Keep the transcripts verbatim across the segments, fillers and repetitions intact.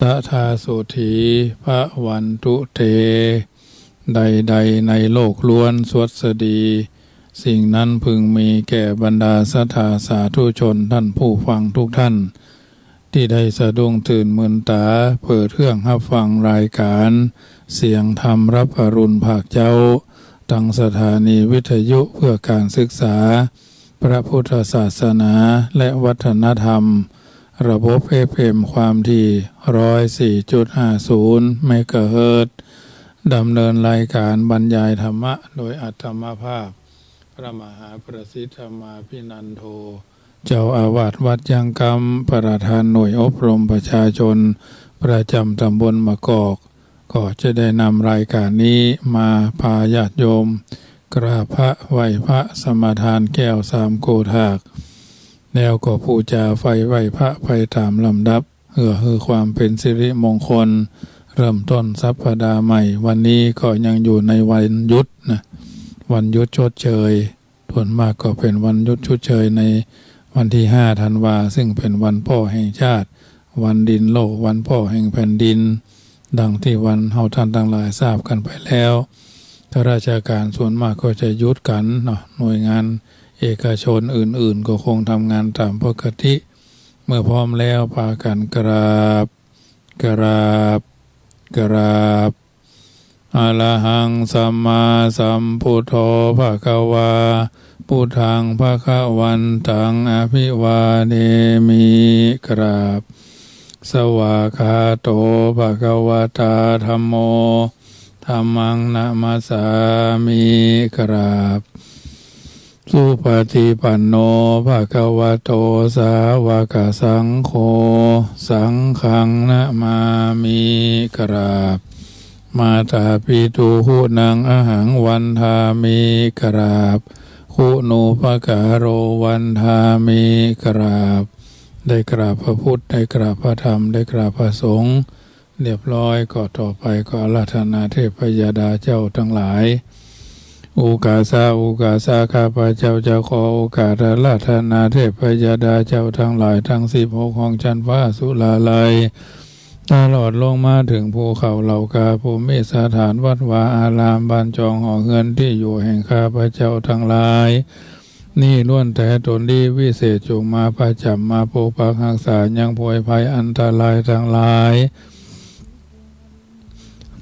สัทธาโสตถี ภวันตุเต ใดๆ ในโลกล้วนสวัสดี สิ่งนั้นพึงมีแก่บรรดาศรัทธาสาธุชนท่านผู้ฟังทุกท่าน ตี้ได้สะดุ้งตื่นมืนต๋า เปิดเครื่องฮับฟังรายก๋าน เสียงธรรมรับอรุณภาคเจ๊า ตังสถานีวิทยุเพื่อการศึกษา พระพุทธศาสนาและวัฒนธรรม ระบบเอฟเอ็มความถี่ ร้อยสี่จุดห้าศูนย์ เมกะเฮิรตซ์ ดำเนินรายก๋านบรรยายธรรมะโดยอาตมาภาพ พระมหาประสิทธิ์ธรรมาภินันโท เจ้าอาวาสวัดยางกำ ประธานหน่วยอบรมประชาชน ประจำตำบลมะกอก ก็จะได้นำรายก๋านนี้มาพาญาติโยม กราบพระไหว้พระสมาทานแก้วสามโกฏาก แล้วก็ปู๋จาไฟไหว้พระไปต๋ามลำดับ เพื่อหื้อความเป๋นสิริมงคล เริ่มต้นสัปดาห์ใหม่ วันนี้ก็ยังอยู่ในวันหยุดนะ วันหยุดชดเชย ส่วนมากก็เป๋นวันหยุดชดเชยในวันตี้ห้าธันวา ซึ่งเป๋นวันป้อแห่งชาติ วันดินโลก วันป้อแห่งแผ่นดิน ดังตี้วันเฮาท่านตังหลายทราบกั๋นไปแล้ว ข้าราชก๋านส่วนมากก็จะหยุดกั๋นเนาะ หน่วยงานเอกชนอื่นๆ ก็คงทำงานต๋ามปกติ เมื่อพร้อมแล้วปากั๋นกราบ กราบ กราบ อะระหังสัมมาสัมพุทโธ ภะคะวา พุทธัง ภะคะวันตัง อะภิวาเทมิ กราบ สวากขาโต ภะคะวะตา ธัมโม ธัมมัง นะมัสสามิ กราบ สุปะฏิปันโน ภะคะวะโต สาวกสังโฆ สังฆัง นะมามิ กราบ มาตาปิตุ หุนัง อะหัง วันทามิ กราบ คุณูปการโร วันทามิ กราบ ได้กราบพระพุทธ ได้กราบพระธรรม ได้กราบพระสงฆ์ เรียบร้อย ก็ต่อไปก็อาราธนาเทพยดาเจ้าตังหลาย โอกาสา โอกาสา ข้าพเจ้าจะขอโอกาสอาราธนาเทพยดาเจ้าตังหลายตังสิบหกห้องจันทร์ฟ้าสุราลัย ตลอดลงมาเถิงภูเขาเหล่ากา ภูมิสถานวัดวาอาราม บ้านจองหอเฮือนตี้อยู่แห่งข้าพเจ้าตังหลาย นี้ล้วนแต่ตนดีวิเศษ จงมาประจ๋ำมาปกปักฮักษายังผวยภัยอันตรายตังหลาย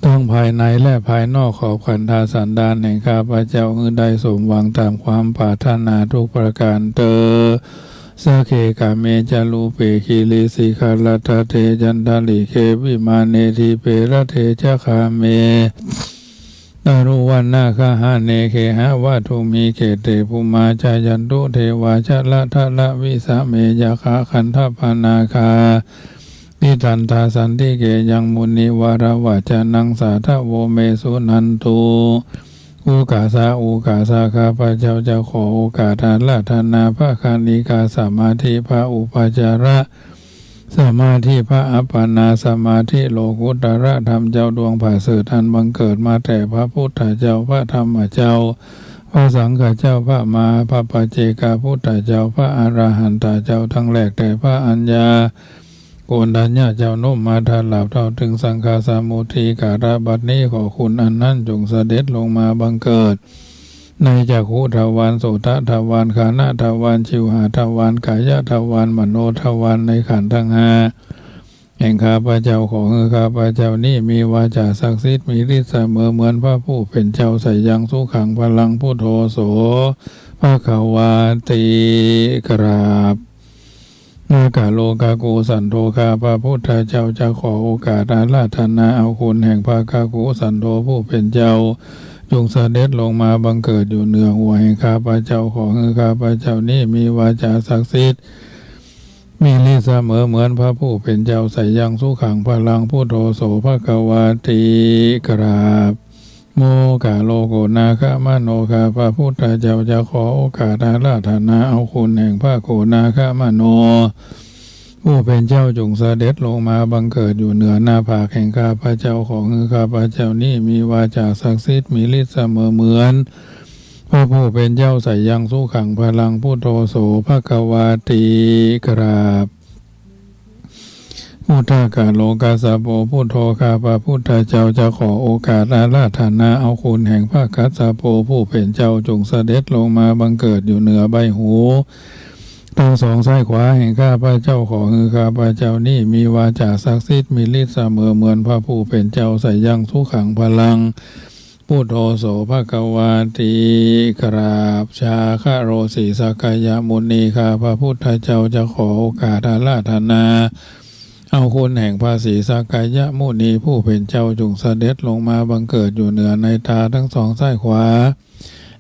ตังภายในและภายนอกขอบขันธสันดานแห่งข้าพเจ้า หื้อได้สมหวังต๋ามความปรารถนาทุกประก๋านเตอญ สักเค กาเม จะ รูปเป กิริสิขรัตถะเท จันทะริเข วิมาเน ดีเป รัตเท จะ คาเม ตารุวัณณะ กะหะเน เขหะวะทุมหิ เขเต ภูมา จะยันตุ เทวา จะละทะละวิสะเม ยักขะขันธปะนาคา ติตันทา สันติเข ยัง มุนิวรวัจจะนัง สาธะโว เม สุนันตุ โอกาสา โอกาสา ข้าพเจ้าจะขอโอกาสอาราธนาพระคณิกาสมาธิ พระอุปจาระสมาธิ พระอัปปนาสมาธิ โลกุตระธรรมเจ้าดวงประเสริฐอันบังเกิดมาแต่พระพุทธเจ้า พระธรรมเจ้า พระสังฆเจ้า พระมหา พระปัจเจกพุทธเจ้า พระอรหันตเจ้าตังแหลก แต่พระอัญญาโกณฑัญญะเจ้านุ่มมาตลอดเต้าเถิงสังฆสมุทธิกาละบัดนี้ ขอคุณอันนั้นจงเสด็จลงมาบังเกิด ในจักขุทวาร โสตทวาร ฆานะทวาร ชิวหาทวาร กายทวาร มโนทวาร ในขันธ์ตังห้าแห่งข้าพเจ้า ขอหื้อข้าพเจ้านี้มีวาจาศักดิ์สิทธิ์ มีฤทธิ์เสมอเหมือนพระผู้เป๋นเจ้า สะยัง สุขัง พลัง พุทโธ โส ภะคะวาติ กราบ นากะโลกะกุสันโธ ข้าพระพุทธเจ้าจะขอโอกาสอาราธนาเอาคุณแห่งพระกะกุสันโธผู้เป๋นเจ้า จงเสด็จลงมาบังเกิดอยู่เหนือหัวแห่งข้าพเจ้า ขอหื้อข้าพเจ้านี้มีวาจาศักดิ์สิทธิ์ มีฤทธิ์เสมอเหมือนพระผู้เป๋นเจ้า สะยัง สุขัง พลัง พุทโธ โส ภะคะวาติ กราบ โมคคัลโล โกนาคมโน ข้าพระพุทธเจ้าจะขอโอกาสอาราธนาเอาคุณแห่งพระโกนาคมโน ผู้เป๋นเจ้าจงเสด็จลงมาบังเกิดอยู่เหนือหน้าผากแห่งข้าพเจ้า ขอหื้อข้าพเจ้านี้มีวาจาศักดิ์สิทธิ์ มีฤทธิ์เสมอเหมือนพระผู้เป๋นเจ้า สะยัง สุขัง พลัง พุทโธ โส ภะคะวาติ กราบ พุทธาคาโลกัสสโป พุทโธ ข้าพระพุทธเจ้าจะขอโอกาสอาราธนาเอาคุณแห่งพระกัสสโปผู้เป๋นเจ้า จงเสด็จลงมาบังเกิดอยู่เหนือใบหู ตังสองซ้ายขวาแห่งข้าพเจ้า ขอหื้อข้าพเจ้านี้มีวาจาศักดิ์สิทธิ์ มีฤทธิ์เสมอเหมือนพระผู้เป๋นเจ้า สายัง สุขัง พลัง พุทโธ โส ภะคะวาติ กราบ ชาคะโรสี สักกายมุนี ข้าพระพุทธเจ้าจะขอโอกาสอาราธนา เอาคุณแห่งพระศรีสักกายมุนีผู้เป๋นเจ้า จงเสด็จลงมาบังเกิดอยู่เหนือในตาตังสองซ้ายขวา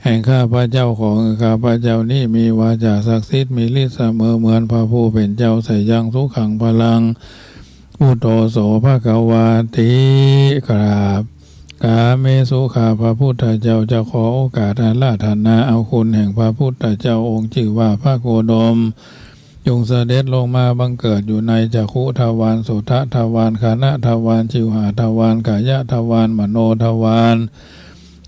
แห่งข้าพเจ้า ขอหื้อข้าพเจ้านี้มีวาจาศักดิ์สิทธิ์ มีฤทธิ์เสมอเหมือนพระผู้เป๋นเจ้า สายัง สุขัง พลัง พุทโธ โส ภะคะวาติ กราบ กาเมสุ ข้าพระพุทธเจ้าจะขอโอกาสอาราธนาเอาคุณแห่งพระพุทธเจ้าองค์จื้อว่าพระโคดม จงเสด็จลงมาบังเกิดอยู่ในจักขุทวาร โสตทวาร ฆานทวาร จิวหาทวาร กายทวาร มโนทวาร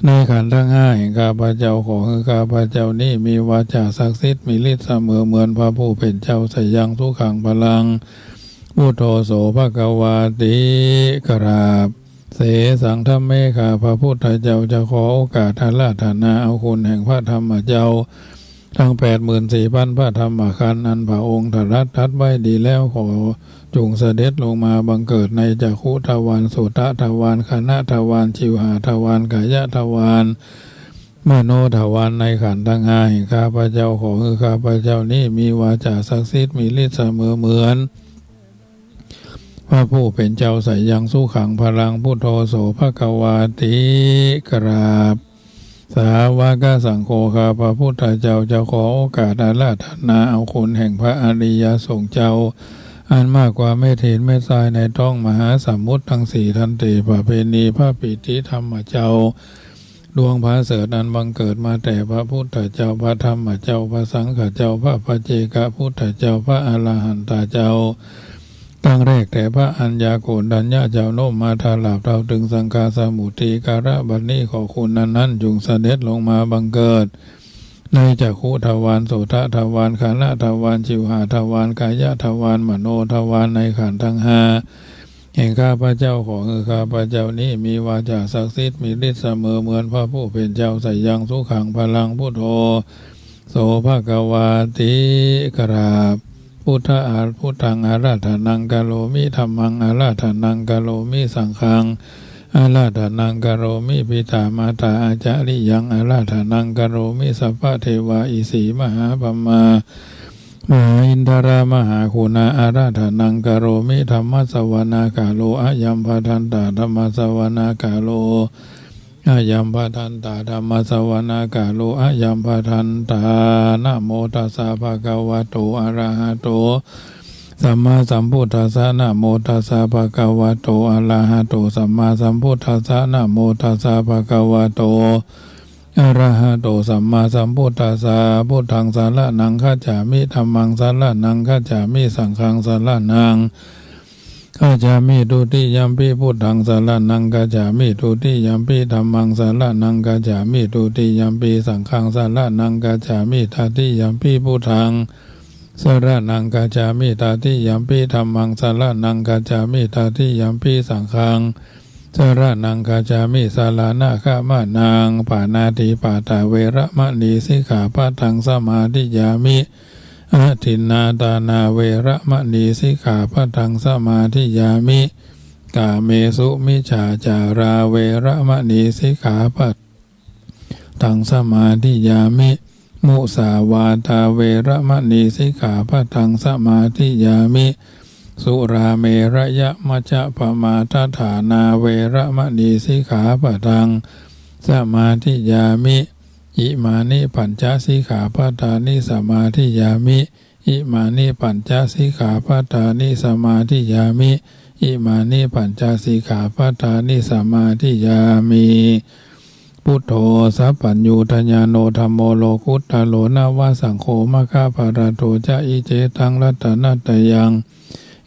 ในขันธ์ตังห้าแห่งข้าพเจ้า ขอหื้อข้าพเจ้านี้มีวาจาศักดิ์สิทธิ์ มีฤทธิ์เสมอเหมือนพระผู้เป๋นเจ้า สายัง สุขัง พลัง พุทโธ โส ภะคะวาติ กราบ เสสัง ธัมเม ข้าพระพุทธเจ้าจะขอโอกาสอาราธนาเอาคุณแห่งพระธรรมเจ้า ตังแปดหมื่นสี่พันพระธรรมขันธ์ อันพระองค์ตรัสตรัสไว้ดีแล้ว ขอจงเสด็จลงมาบังเกิดในจักขุทวาร โสตทวาร ฆานทวาร จิวหาทวาร กายทวาร มโนทวาร ในขันธ์ตังห้าแห่งข้าพเจ้า ขอหื้อข้าพเจ้านี้มีวาจาศักดิ์สิทธิ์ มีฤทธิ์เสมอเหมือน พระผู้เป๋นเจ้า สายัง สุขัง พลัง พุทโธ โส ภะคะวาติ กราบ สาวกสังโฆ ข้าพระพุทธเจ้าจะขอโอกาสอาราธนาเอาคุณแห่งพระอริยสงฆ์เจ้า อันมากกว่าเม็ดหินเม็ดทรายในท้องมหาสมุทรตังสี่ ทันเต ประเพณีพระปิติธรรมเจ้า ดวงผาเสริฐอันบังเกิดมาแต่พระพุทธเจ้า พระธรรมเจ้า พระสังฆเจ้า พระปัจเจกพุทธเจ้า พระอรหันตเจ้า ตั้งแรกแต่พระอัญญาโกณฑัญญะเจ้าโน้มมาตลาบเต้าเถิงสังฆสมุทรี กาลบัดนี้ขอคุณนั้นๆ จงเสด็จลงมาบังเกิด ในจักขุทวาร โสตทวาร ฆานทวาร จิวหาทวาร กายทวาร มโนทวาร ในขันธ์ตังห้าแห่งข้าพเจ้า ขอหื้อข้าพเจ้านี้มีวาจาศักดิ์สิทธิ์ มีฤทธิ์เสมอเหมือนพระผู้เป๋นเจ้า สายัง สุขัง พลัง พุทโธ โส ภะคะวาติ กราบ พุทธะอา พุทธังอาราธนังกะโรมิ ธัมมังอาราธนังกะโรมิ สังฆังอาราธนังกะโรมิ ปิตามาตาอาจาริยังอาราธนังกะโรมิ สัพพะเทวาอิสีมหาพรหมา มหาอินทรามหาคุณาอาราธนังกะโรมิ ธัมมัสสวนาคาโล อะยัมภะทันตา ธัมมัสสวนาคาโล อะยัมภะทันตา ธัมมัสสวนาคาโล อะยัมภะทันตา นะโมตัสสะภะคะวะโต อะระหะโต สัมมาสัมพุทธัสสะ นะโมตัสสะภะคะวะโต อะระหะโต สัมมาสัมพุทธัสสะ นะโมตัสสะภะคะวะโต อะระหะโต สัมมาสัมพุทธัสสะ พุทธังสะระณังคัจฉามิ ธัมมังสะระณังคัจฉามิ สังฆังสะระณังคัจฉามิ ทุติยัมปิพุทธังสะระณังคัจฉามิ ทุติยัมปิธัมมังสะระณังคัจฉามิ ทุติยัมปิสังฆังสะระณังคัจฉามิ ตติยัมปิพุทธังสะระณังคัจฉามิ ตติยัมปิธัมมังสะระณังคัจฉามิ ตติยัมปิสังฆังสะระณังคัจฉามิ สะระณะขะมะนัง ปาณาติปาตาเวระมะณี สิกขาปะทังสะมาธิยามิ อะทินนาทานาเวระมะณี สิกขาปะทังสะมาธิยามิ กาเมสุมิจฉาจาราเวระมะณี สิกขาปะทังสะมาธิยามิ มุสาวาทาเวระมะณี สิกขาปะทังสะมาธิยามิ สุราเมระยะมัจจะปะมาทฐานาเวระมะณี สิกขาปะทังสะมาธิยามิ อิมานิปัญจสิกขาปะทานิสะมาธิยามิ อิมานิปัญจสิกขาปะทานิสะมาธิยามิ อิมานิปัญจสิกขาปะทานิสะมาธิยามิ พุทโธ สัพพัญญูตญาโณ ธัมโม โลกุตตะโร นะวะ สังโฆ มะคะพะละโต จะ อิเจตัง รัตนะตะยัง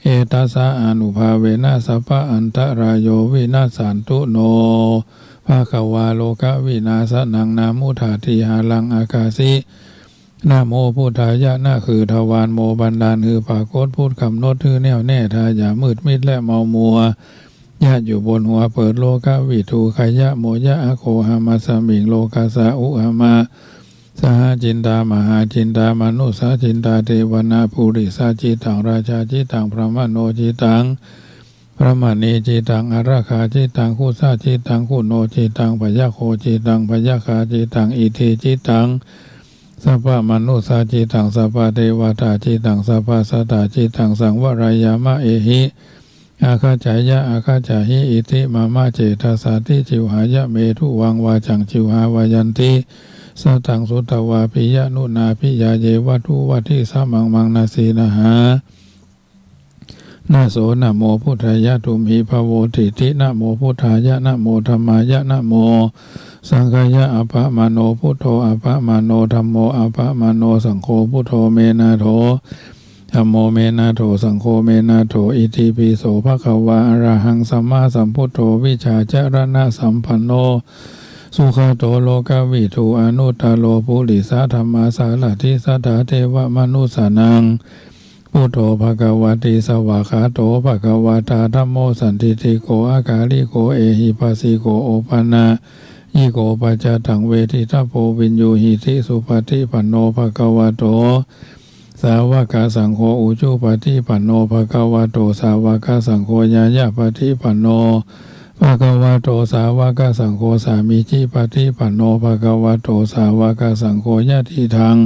เอตัสสะ อานุภาเวนะ สัพพะอันตะราโย วินัสสันตุ โน ภะคะวา โลกะวินาสะนัง นะมุตถาทิหารัง อะกาสิ นะโมพุทธายะ นะคือทวาร โมบันดาล หื้อปรากฏ พุทธกำหนด หื้อแน่วแน่ ถ้าอย่ามืดมิด และเมามัว ยะอยู่บนหัว เปิด โลกวิถู ขยะโมยะ อโคหะมัสสมิง โลกัสสะ อุหะมะ สหะจินตา มหาจินตา มนุสสาจินตา เตวนา ปุริสาจิตตัง ราชาจิตตัง พรหมโนจิตตัง พรหมณีจิตตัง อารักขาจิตตัง คุสาจิตตัง คุโนจิตตัง พยัคโฆจิตตัง พยัคฆาจิตตัง อิทธิจิตตัง สัพพะมนุสสาจิตตัง สัพพะเทวตาจิตตัง สัพพะสัตตาจิตตัง สังวรายามะ เอหิ อาคัจฉายะ อาคัจฉาหิ อิทธิมามะ เจตสา ติจิวหายะ เมธุวัง วาจัง จิวหาวายันติ สัตตัง สุตวา ปิยะนุนา ภิญญาเย วัตถุวัตถิ สะมัง มัง นะสี นะหา นะโส นะโมพุทธายะ ทุมหิ ภะโว ติติ นะโมพุทธายะ นะโมธัมมายะ นะโมสังฆายะ อัปปะมาโน พุทโธ อัปปะมาโน ธัมโม อัปปะมาโน สังโฆ พุทโธ เม นาโถ ธัมโม เม นาโถ สังโฆ เม นาโถ อิติปิโส ภะคะวา อะระหัง สัมมาสัมพุทโธ วิชชาจะระณะสัมปันโน สุขะโต โลกวิถู อนุตตะโร ปุริสะธัมมาสารถิ สัตถาเทวะมนุสสานัง พุทโธ ภะคะวะติ สวากขาโต ภะคะวะตา ธัมโม สันทิฏฐิโก อะกาลิโก เอหิปัสสิโก โอปะนะยิโก ปัจจัตตัง เวทิตัพโพ วิญญูหิติ สุปะฏิปันโน ภะคะวะโต สาวกสังโฆ อุจุปะฏิปันโน ภะคะวะโต สาวกสังโฆ ญาญาปะฏิปันโน ภะคะวะโต สาวกสังโฆ สามีจิปะฏิปันโน ภะคะวะโต สาวกสังโฆ ยะถิทัง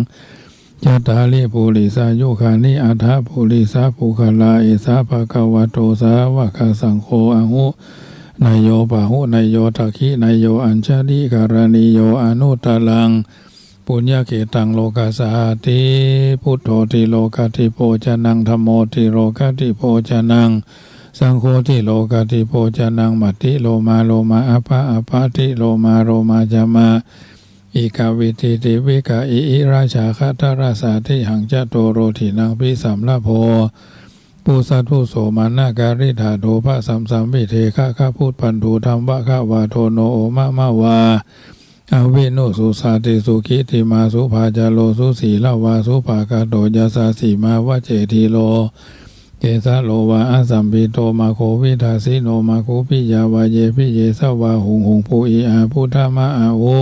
จัตตาริ ปุริสายุคานิ อัตถะ ปุริสะปุคคละ เอสะ ภะคะวะโต สาวกสังโฆ อาหุเนยโย ปาหุเนยโย ทักขิเนยโย อัญชะลิกะระณีโย อนุตตะรัง ปุญญะเขตัง โลกัสสาติ พุทโธ ติโลกะติโภชะนัง ธัมโม ติโลกะติโภชะนัง สังโฆ ติโลกะติโภชะนัง มะติ โลมา โลมา อะปะ อะปะ ติ โลมา โลมา จะมะ อิกะวิติ ติวิกะ อิ อิระ ชาคะ ทะระ สา ทิหัง จะโตโร ถินัง ปิสัมมะโพ ปุสสะ ทุ โส มะนะ กะริฏฐา โท ภะ สัม สัม วิเท คะ คะ พุตตัน ทู ธัมมะ คะ วา โท โน โอ มะ มะ วา อะวินุสสุสาติ สุขิติมา สุภาจาโร สุสีละวา สุปะกะโต ยะสาสี มหาวะเจ ธีโร เกสะโลวา อะสัมปิโต มะโค วิทาสิโน มะคุปิยา วา เยปิเยสะวา หุง หุง ปุ อิ อา พุทธะ มะ อา อุ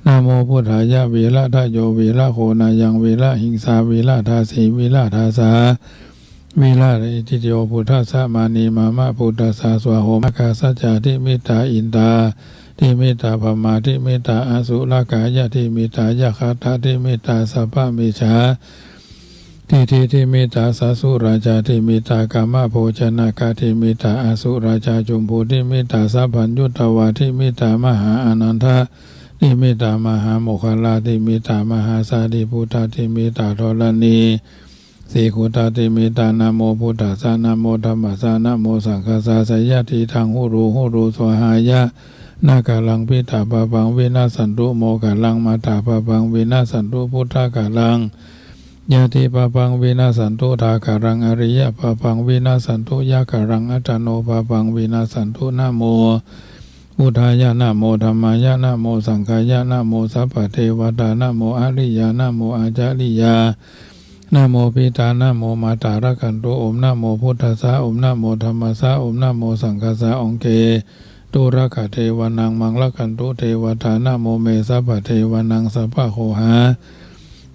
นะโมพุทธายะ วีระทะโย วีระโค นายัง วีระหิงสา วีระทาสี วีระทาสา วีระอิทธิโย พุทธัสสะ มานี มามะ พุทธัสสะ สวา โหมะ กาสะจา ทิมิตตา อินทา ทิมิตตา พรหมา ทิมิตตา อสุรกายะ ทิมิตตา ยักขะตะ ทิมิตตา สัพพะมิจฉา ทิฏฐิ ทิมิตตา สะสุราจา ทิมิตตา กามะโภชนะกะ ทิมิตตา อสุราจา จุมพู ทิมิตตา สัพพัญญุตวา ทิมิตตา มหาอานันทะ ทิมิตตา มหาโมคคัลลา ทิมิตตา มหาสารีปุตตะ ทิมิตตา ธรณี สีขุตตะ ทิมิตตา นะโมพุทธัสสะ นะโมธัมมัสสะ นะโมสังฆัสสะ สะยะทิฏฐัง หุรู หุรู สวาหายะ นะกะลัง พิตา ปะปัง วินัสสันตุ โมคะลัง มาตา ปะปัง วินัสสันตุ พุทธะกะลัง ญาติ ปะปัง วินัสสันตุ ทากะลัง อาริยะ ปะปัง วินัสสันตุ ยักขะลัง อัตตะโน ปะปัง วินัสสันตุ นะโมพุทธายะ นะโมธัมมายะ นะโมสังฆายะ นะโมสัพพะเทวะตา นะโมอาริยา นะโมอาจาริยา นะโมปิตา นะโมมาตา รักขันตุ โอม นะโมพุทธัสสะ โอม นะโมธัมมัสสะ โอม นะโมสังฆัสสะ องเก ตุ รักขะเทวะนัง มัง รักขันตุ เทวะตา นะโมเม สัพพะเทวะนัง สัพพะโขหา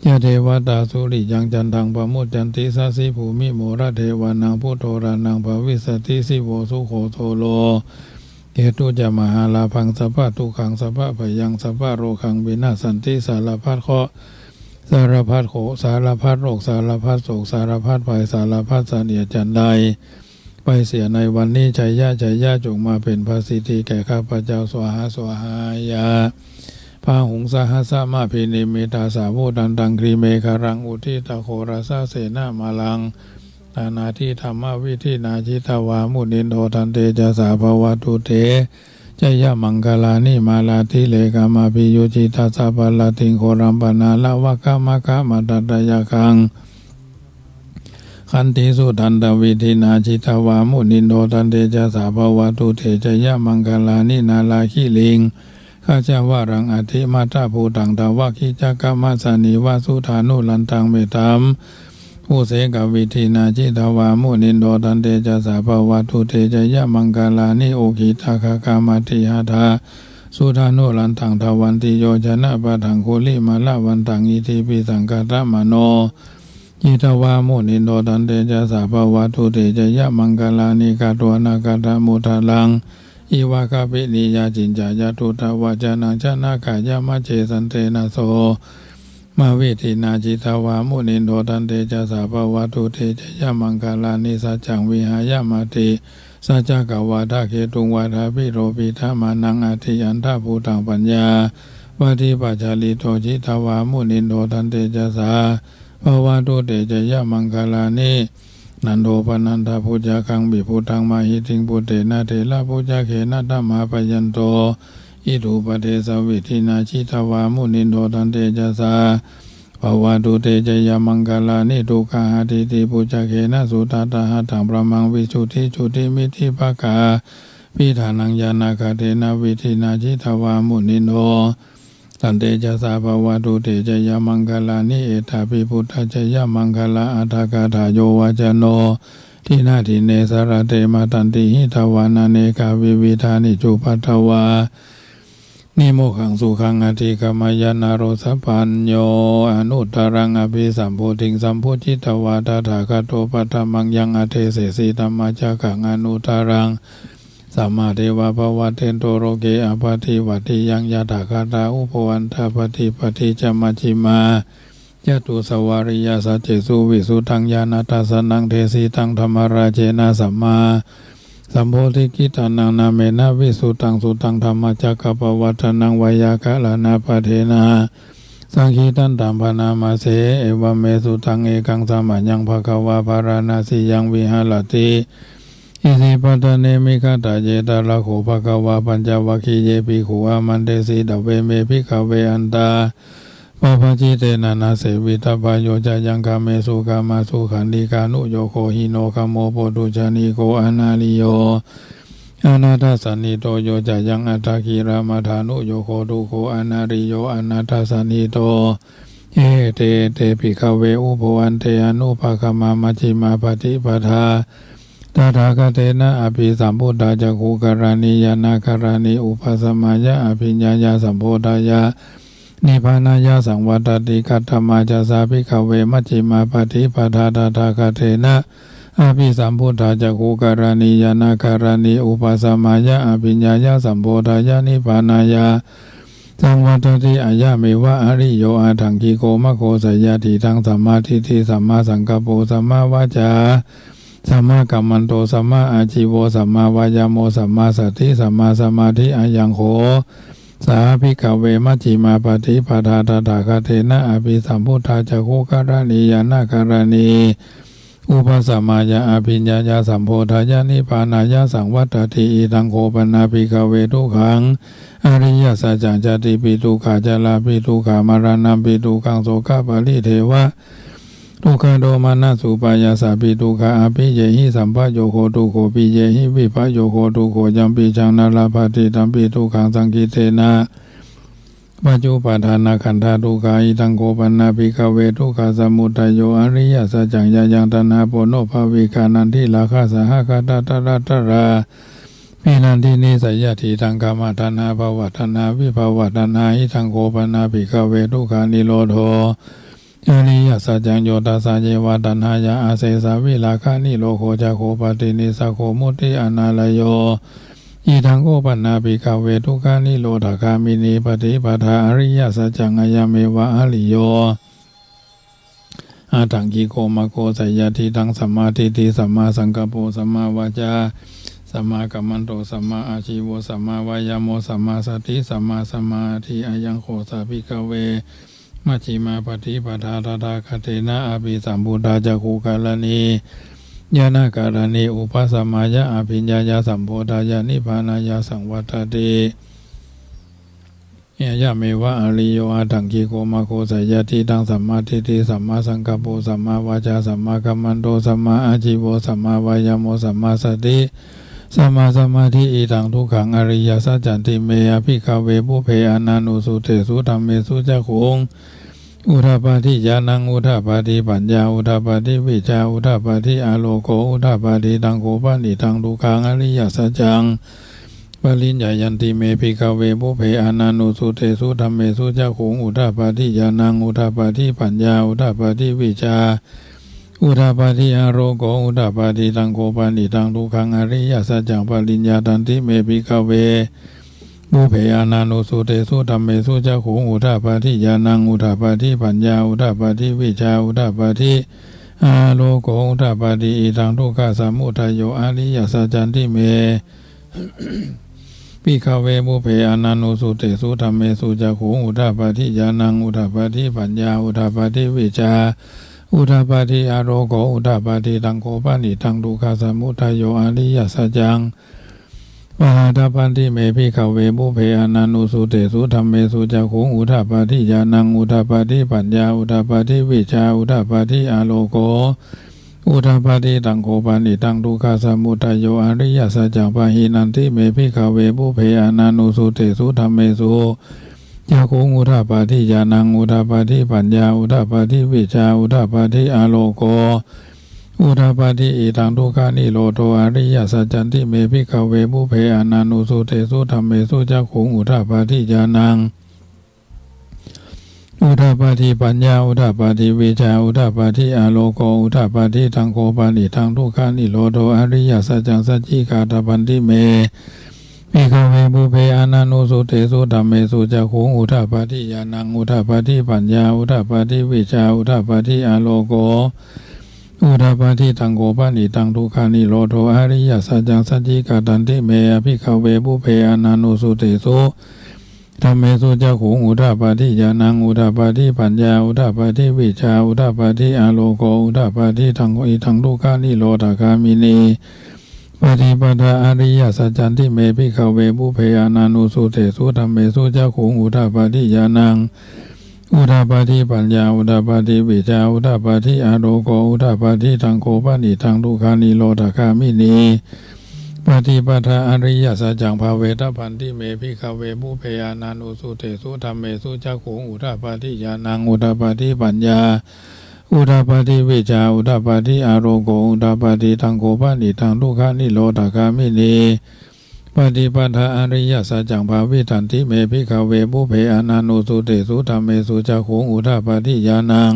ยะเทวะตา สุริยัง จันทัง ปะมุจจันติ สะสิ ภูมิ โมระเทวะนัง พุทโธ รานัง ภะวิสสะติ สิโว สุโข โสโล เขตุ จะ มหาลาภัง สัพพะทุกขัง สัพพะภะยัง สัพพะโรคัง วินัสสันติ สารพัดเคราะห์ สารพัดโข สารพัดโรค สารพัดโศก สารพัดภัย สารพัดเสนียดจัญไร ไปเสียในวันนี้ ชัยยะ ชัยยะ จงมาเป๋นผะสิทธิแก่ข้าพเจ้า สวาหา สวาหายะ พาหุง สหัสสะมะภินิมมิตา สาวุธันตัง กรีเมขะลัง อุทธิตะโขรสะเสนะมาลัง นานาทิธัมมวิธินา จิตวา มุนินโท ทันเตจะสสะ ภะวะตุ เต จะยะมังคลานิ มาลาทิเลกะมะภิยุจฉิตัสสะ ปะละติง โขรัม ปะนาละวะคะมะคะมะทัตตะยักขัง ขันติสุทันตะวิธินา จิตวา มุนินโท ทันเตจะสสะ ภะวะตุ เต จะยะมังคลานิ นาลาคิริง gajavaraṃ atimattabhūtaṃ, dāvaggicakkamasanīva sudāruṇantaṃ, mettambusekavidhinā jitavā munindo, tantejasā bhavatu te jayamaṅgalāni. Ukkhittakhaggamatihatthasudāruṇantaṃ, dhāvantiyojanapathaṅgulimālavantaṃ, iddhībhisaṅkhatamano jitavā munindo, tantejasā bhavatu te jayamaṅgalāni. Katvāna kaṭṭhamudaraṃ iva gabbhinīyā, ciñcāya duṭṭhavacanaṃ janakāyamajjhe, santena somavidhinā jitavā munindo, tantejasā bhavatu te jayamaṅgalāni. Saccaṃ vihāya matisaccakavādaketuṃ, vādābhiropitamanaṃ atiandhabhūtaṃ, paññāpadīpajalito jitavā munindo, tantejasā bhavatu te jayamaṅgalāni. Nandopanandabhujagaṃ vibudhaṃ mahiddhiṃ, puttena therabhujagena damāpayanto, iddhūpadesavidhinā jitavā munindo, tantejasā bhavatu te jayamaṅgalāni. Duggāhadiṭṭhibhujagena sudaṭṭhahatthaṃ, brahmaṃ visuddhijutimiddhibakābhidhānaṃ, ñāṇāgadena vidhinā jitavā munindo, tantejasā bhavatu te jayamaṅgalāni. Etāpi buddhajayamaṅgalaaṭṭhagāthā, yo vācano dinadine sarate matandī, hitvānanekavividhāni cupaddavāni, mokkhaṃ sukhaṃ adhigameyya naro sapañño. Anuttaraṃ abhisambuddhiṃ sambujjhitvā tathāgato, paṭhamaṃ yaṃ adesesi dhammacakkaṃ anuttaraṃ, samā devā pavattento loke appaṭivattiyaṃ. Yathākatā ubho antā paṭipatti ca, majjhimā catusavariyā, saccesu visuddhaṃ ñāṇadassanaṃ, desitaṃ dhammarājena sammāsambodhikittanaṃ, nāmena visuddhaṃ suttaṃ dhammacakkappavattanaṃ, veyyākaraṇapadena saṅgītantaṃ bhaṇāma se. Evaṃ me sutaṃ. Ekaṃ samayaṃ bhagavā bārāṇasiyaṃ viharati isipatane migadāye. Tatra kho bhagavā pañcavaggiye bhikkhū āmantesi: Dveme, bhikkhave, antā pabbajitena na sevitabbā. Yo cāyaṃ kāmesu kāmasukhallikānuyogo hīno gammo pothujjaniko anariyo anatthasañhito, yo cāyaṃ attakilamathānuyogo dukkho anariyo anatthasañhito. Ye te te, bhikkhave, ubho ante anupagamā majjhimā paṭipadā tathāgatena abhisambuddhā cakkhukaraṇī ñāṇakaraṇī upasamāya abhiññāya sambodhāya nibbānāya saṃvattati, katamā ca sā, bhikkhave, majjhimā paṭipadā tathāgatena abhisambuddhā cakkhukaraṇī ñāṇakaraṇī upasamāya abhiññāya sambodhāya nibbānāya saṃvattati? Ayameva ariyo aṭṭhaṅgiko maggo, seyyathīdaṃ: sammādiṭṭhi sammāsaṅkappo sammāvācā sammākammanto sammāājīvo sammāvāyāmo sammāsati sammāsamādhi. Ayaṃ kho sā, bhikkhave, majjhimā paṭipadā tathāgatena abhisambuddhā cakkhukaraṇī ñāṇakaraṇī upasamāya abhiññāya sambodhāya nibbānāya saṃvattati. Idaṃ kho pana, bhikkhave, dukkhaṃ ariyasaccaṃ: jātipi dukkhā jarāpi dukkhā maraṇampi dukkhaṃ sokaparidevadukkhadomanassupāyāsāpi dukkhā appiyehi sampayogo dukkho piyehi vippayogo dukkho yampicchaṃ na labhati tampi dukkhaṃ saṅkhittena pañcupādānakkhandhā dukkhā. Idaṃ kho pana, bhikkhave, dukkhasamudayo ariyasaccaṃ: yāyaṃ taṇhā ponobbhavikā nandirāgasahagatā taratarābhinandinī, seyyathīdaṃ: kāmataṇhā bhavataṇhā vibhavataṇhā. Idaṃ kho pana, bhikkhave, dukkhanirodho ariyasaccaṃ: yo tassāyeva taṇhāya asesavirāganirodho cāgo paṭinissaggo mutti anālayo. Idaṃ kho pana, bhikkhave, dukkhanirodhagāminī paṭipadā ariyasaccaṃ: ayameva ariyo aṭṭhaṅgiko maggo, seyyathīdaṃ: sammādiṭṭhi sammāsaṅkappo sammāvācā sammākammanto sammāājīvo sammāvāyāmo sammāsati sammāsamādhi. Ayaṃ kho sā, bhikkhave, majjhimā paṭipadā tathāgatena abhisambuddhā cakkhukaraṇī ñāṇakaraṇī upasamāya abhiññāya sambodhāya nibbānāya saṃvattati. Ayameva ariyo aṭṭhaṅgiko maggo, seyyathīdaṃ: sammādiṭṭhi sammāsaṅkappo sammāvācā sammākammanto sammāājīvo sammāvāyāmo sammāsati Sammāsamādhi. Idaṃ dukkhaṃ ariyasaccanti me อภิกขเว pubbe ananussutesu dhammesu cakkhuṃ udapādi ñāṇaṃ udapādi paññā udapādi vijjā udapādi āloko udapādi. Taṃ kho panidaṃ dukkhaṃ ariyasaccaṃ pariññeyyanti me bhikkhave pubbe ananussutesu dhammesu cakkhuṃ udapādi ñāṇaṃ udapādi paññā udapādi vijjā udapādi āloko udapādi. Taṃ kho panidaṃ dukkhaṃ ariyasaccaṃ pariññātanti me bhikkhave pubbe ananussutesu dhammesu cakkhuṃ udapādi ñāṇaṃ udapādi paññā udapādi vijjā udapādi āloko udapādi. Idaṃ dukkhasamudayo ariyasaccanti me bhikkhave pubbe ananussutesu dhammesu cakkhuṃ udapādi ñāṇaṃ udapādi paññā udapādi vijjā udapādi āloko udapādi. Taṃ kho panidaṃ dukkhasamudayo ariyasaccaṃ pahātabbanti me bhikkhave pubbe ananussutesu dhammesu cakkhuṃ udapādi ñāṇaṃ udapādi paññā udapādi vijjā udapādi āloko udapādi. Taṃ kho panidaṃ dukkhasamudayo ariyasaccaṃ pahīnanti me bhikkhave pubbe ananussutesu dhammesu cakkhuṃ udapādi ñāṇaṃ udapādi paññā udapādi vijjā udapādi āloko udapādi. Idaṃ dukkhanirodho ariyasaccanti me bhikkhave pubbe ananussutesu dhammesu cakkhuṃ udapādi ñāṇaṃ udapādi paññā udapādi vijjā udapādi āloko udapādi. Taṃ kho panidaṃ dukkhanirodho ariyasaccaṃ sacchikātabbanti me bhikkhave pubbe ananussutesu dhammesu cakkhuṃ udapādi ñāṇaṃ udapādi paññā udapādi vijjā udapādi āloko udapādi. Taṃ kho panidaṃ dukkhanirodho ariyasaccaṃ sacchikatanti me bhikkhave pubbe ananussutesu dhammesu cakkhuṃ udapādi ñāṇaṃ udapādi paññā udapādi vijjā udapādi āloko udapādi. Taṃ kho idaṃ dukkhanirodhagāminī paṭipadā ariyasaccanti me bhikkhave pubbe ananussutesu dhammesu cakkhuṃ udapādi ñāṇaṃ udapādi paññā udapādi vijjā udapādi āloko udapādi. Taṃ kho panidaṃ dukkhanirodhagāminī paṭipadā ariyasaccaṃ bhāvetabbanti me bhikkhave pubbe ananussutesu dhammesu cakkhuṃ udapādi ñāṇaṃ udapādi paññā udapādi vijjā udapādi āloko udapādi. Taṃ kho panidaṃ dukkhanirodhagāminī paṭipadā ariyasaccaṃ bhāvitanti me bhikkhave pubbe ananussutesu dhammesu cakkhuṃ udapādi ñāṇaṃ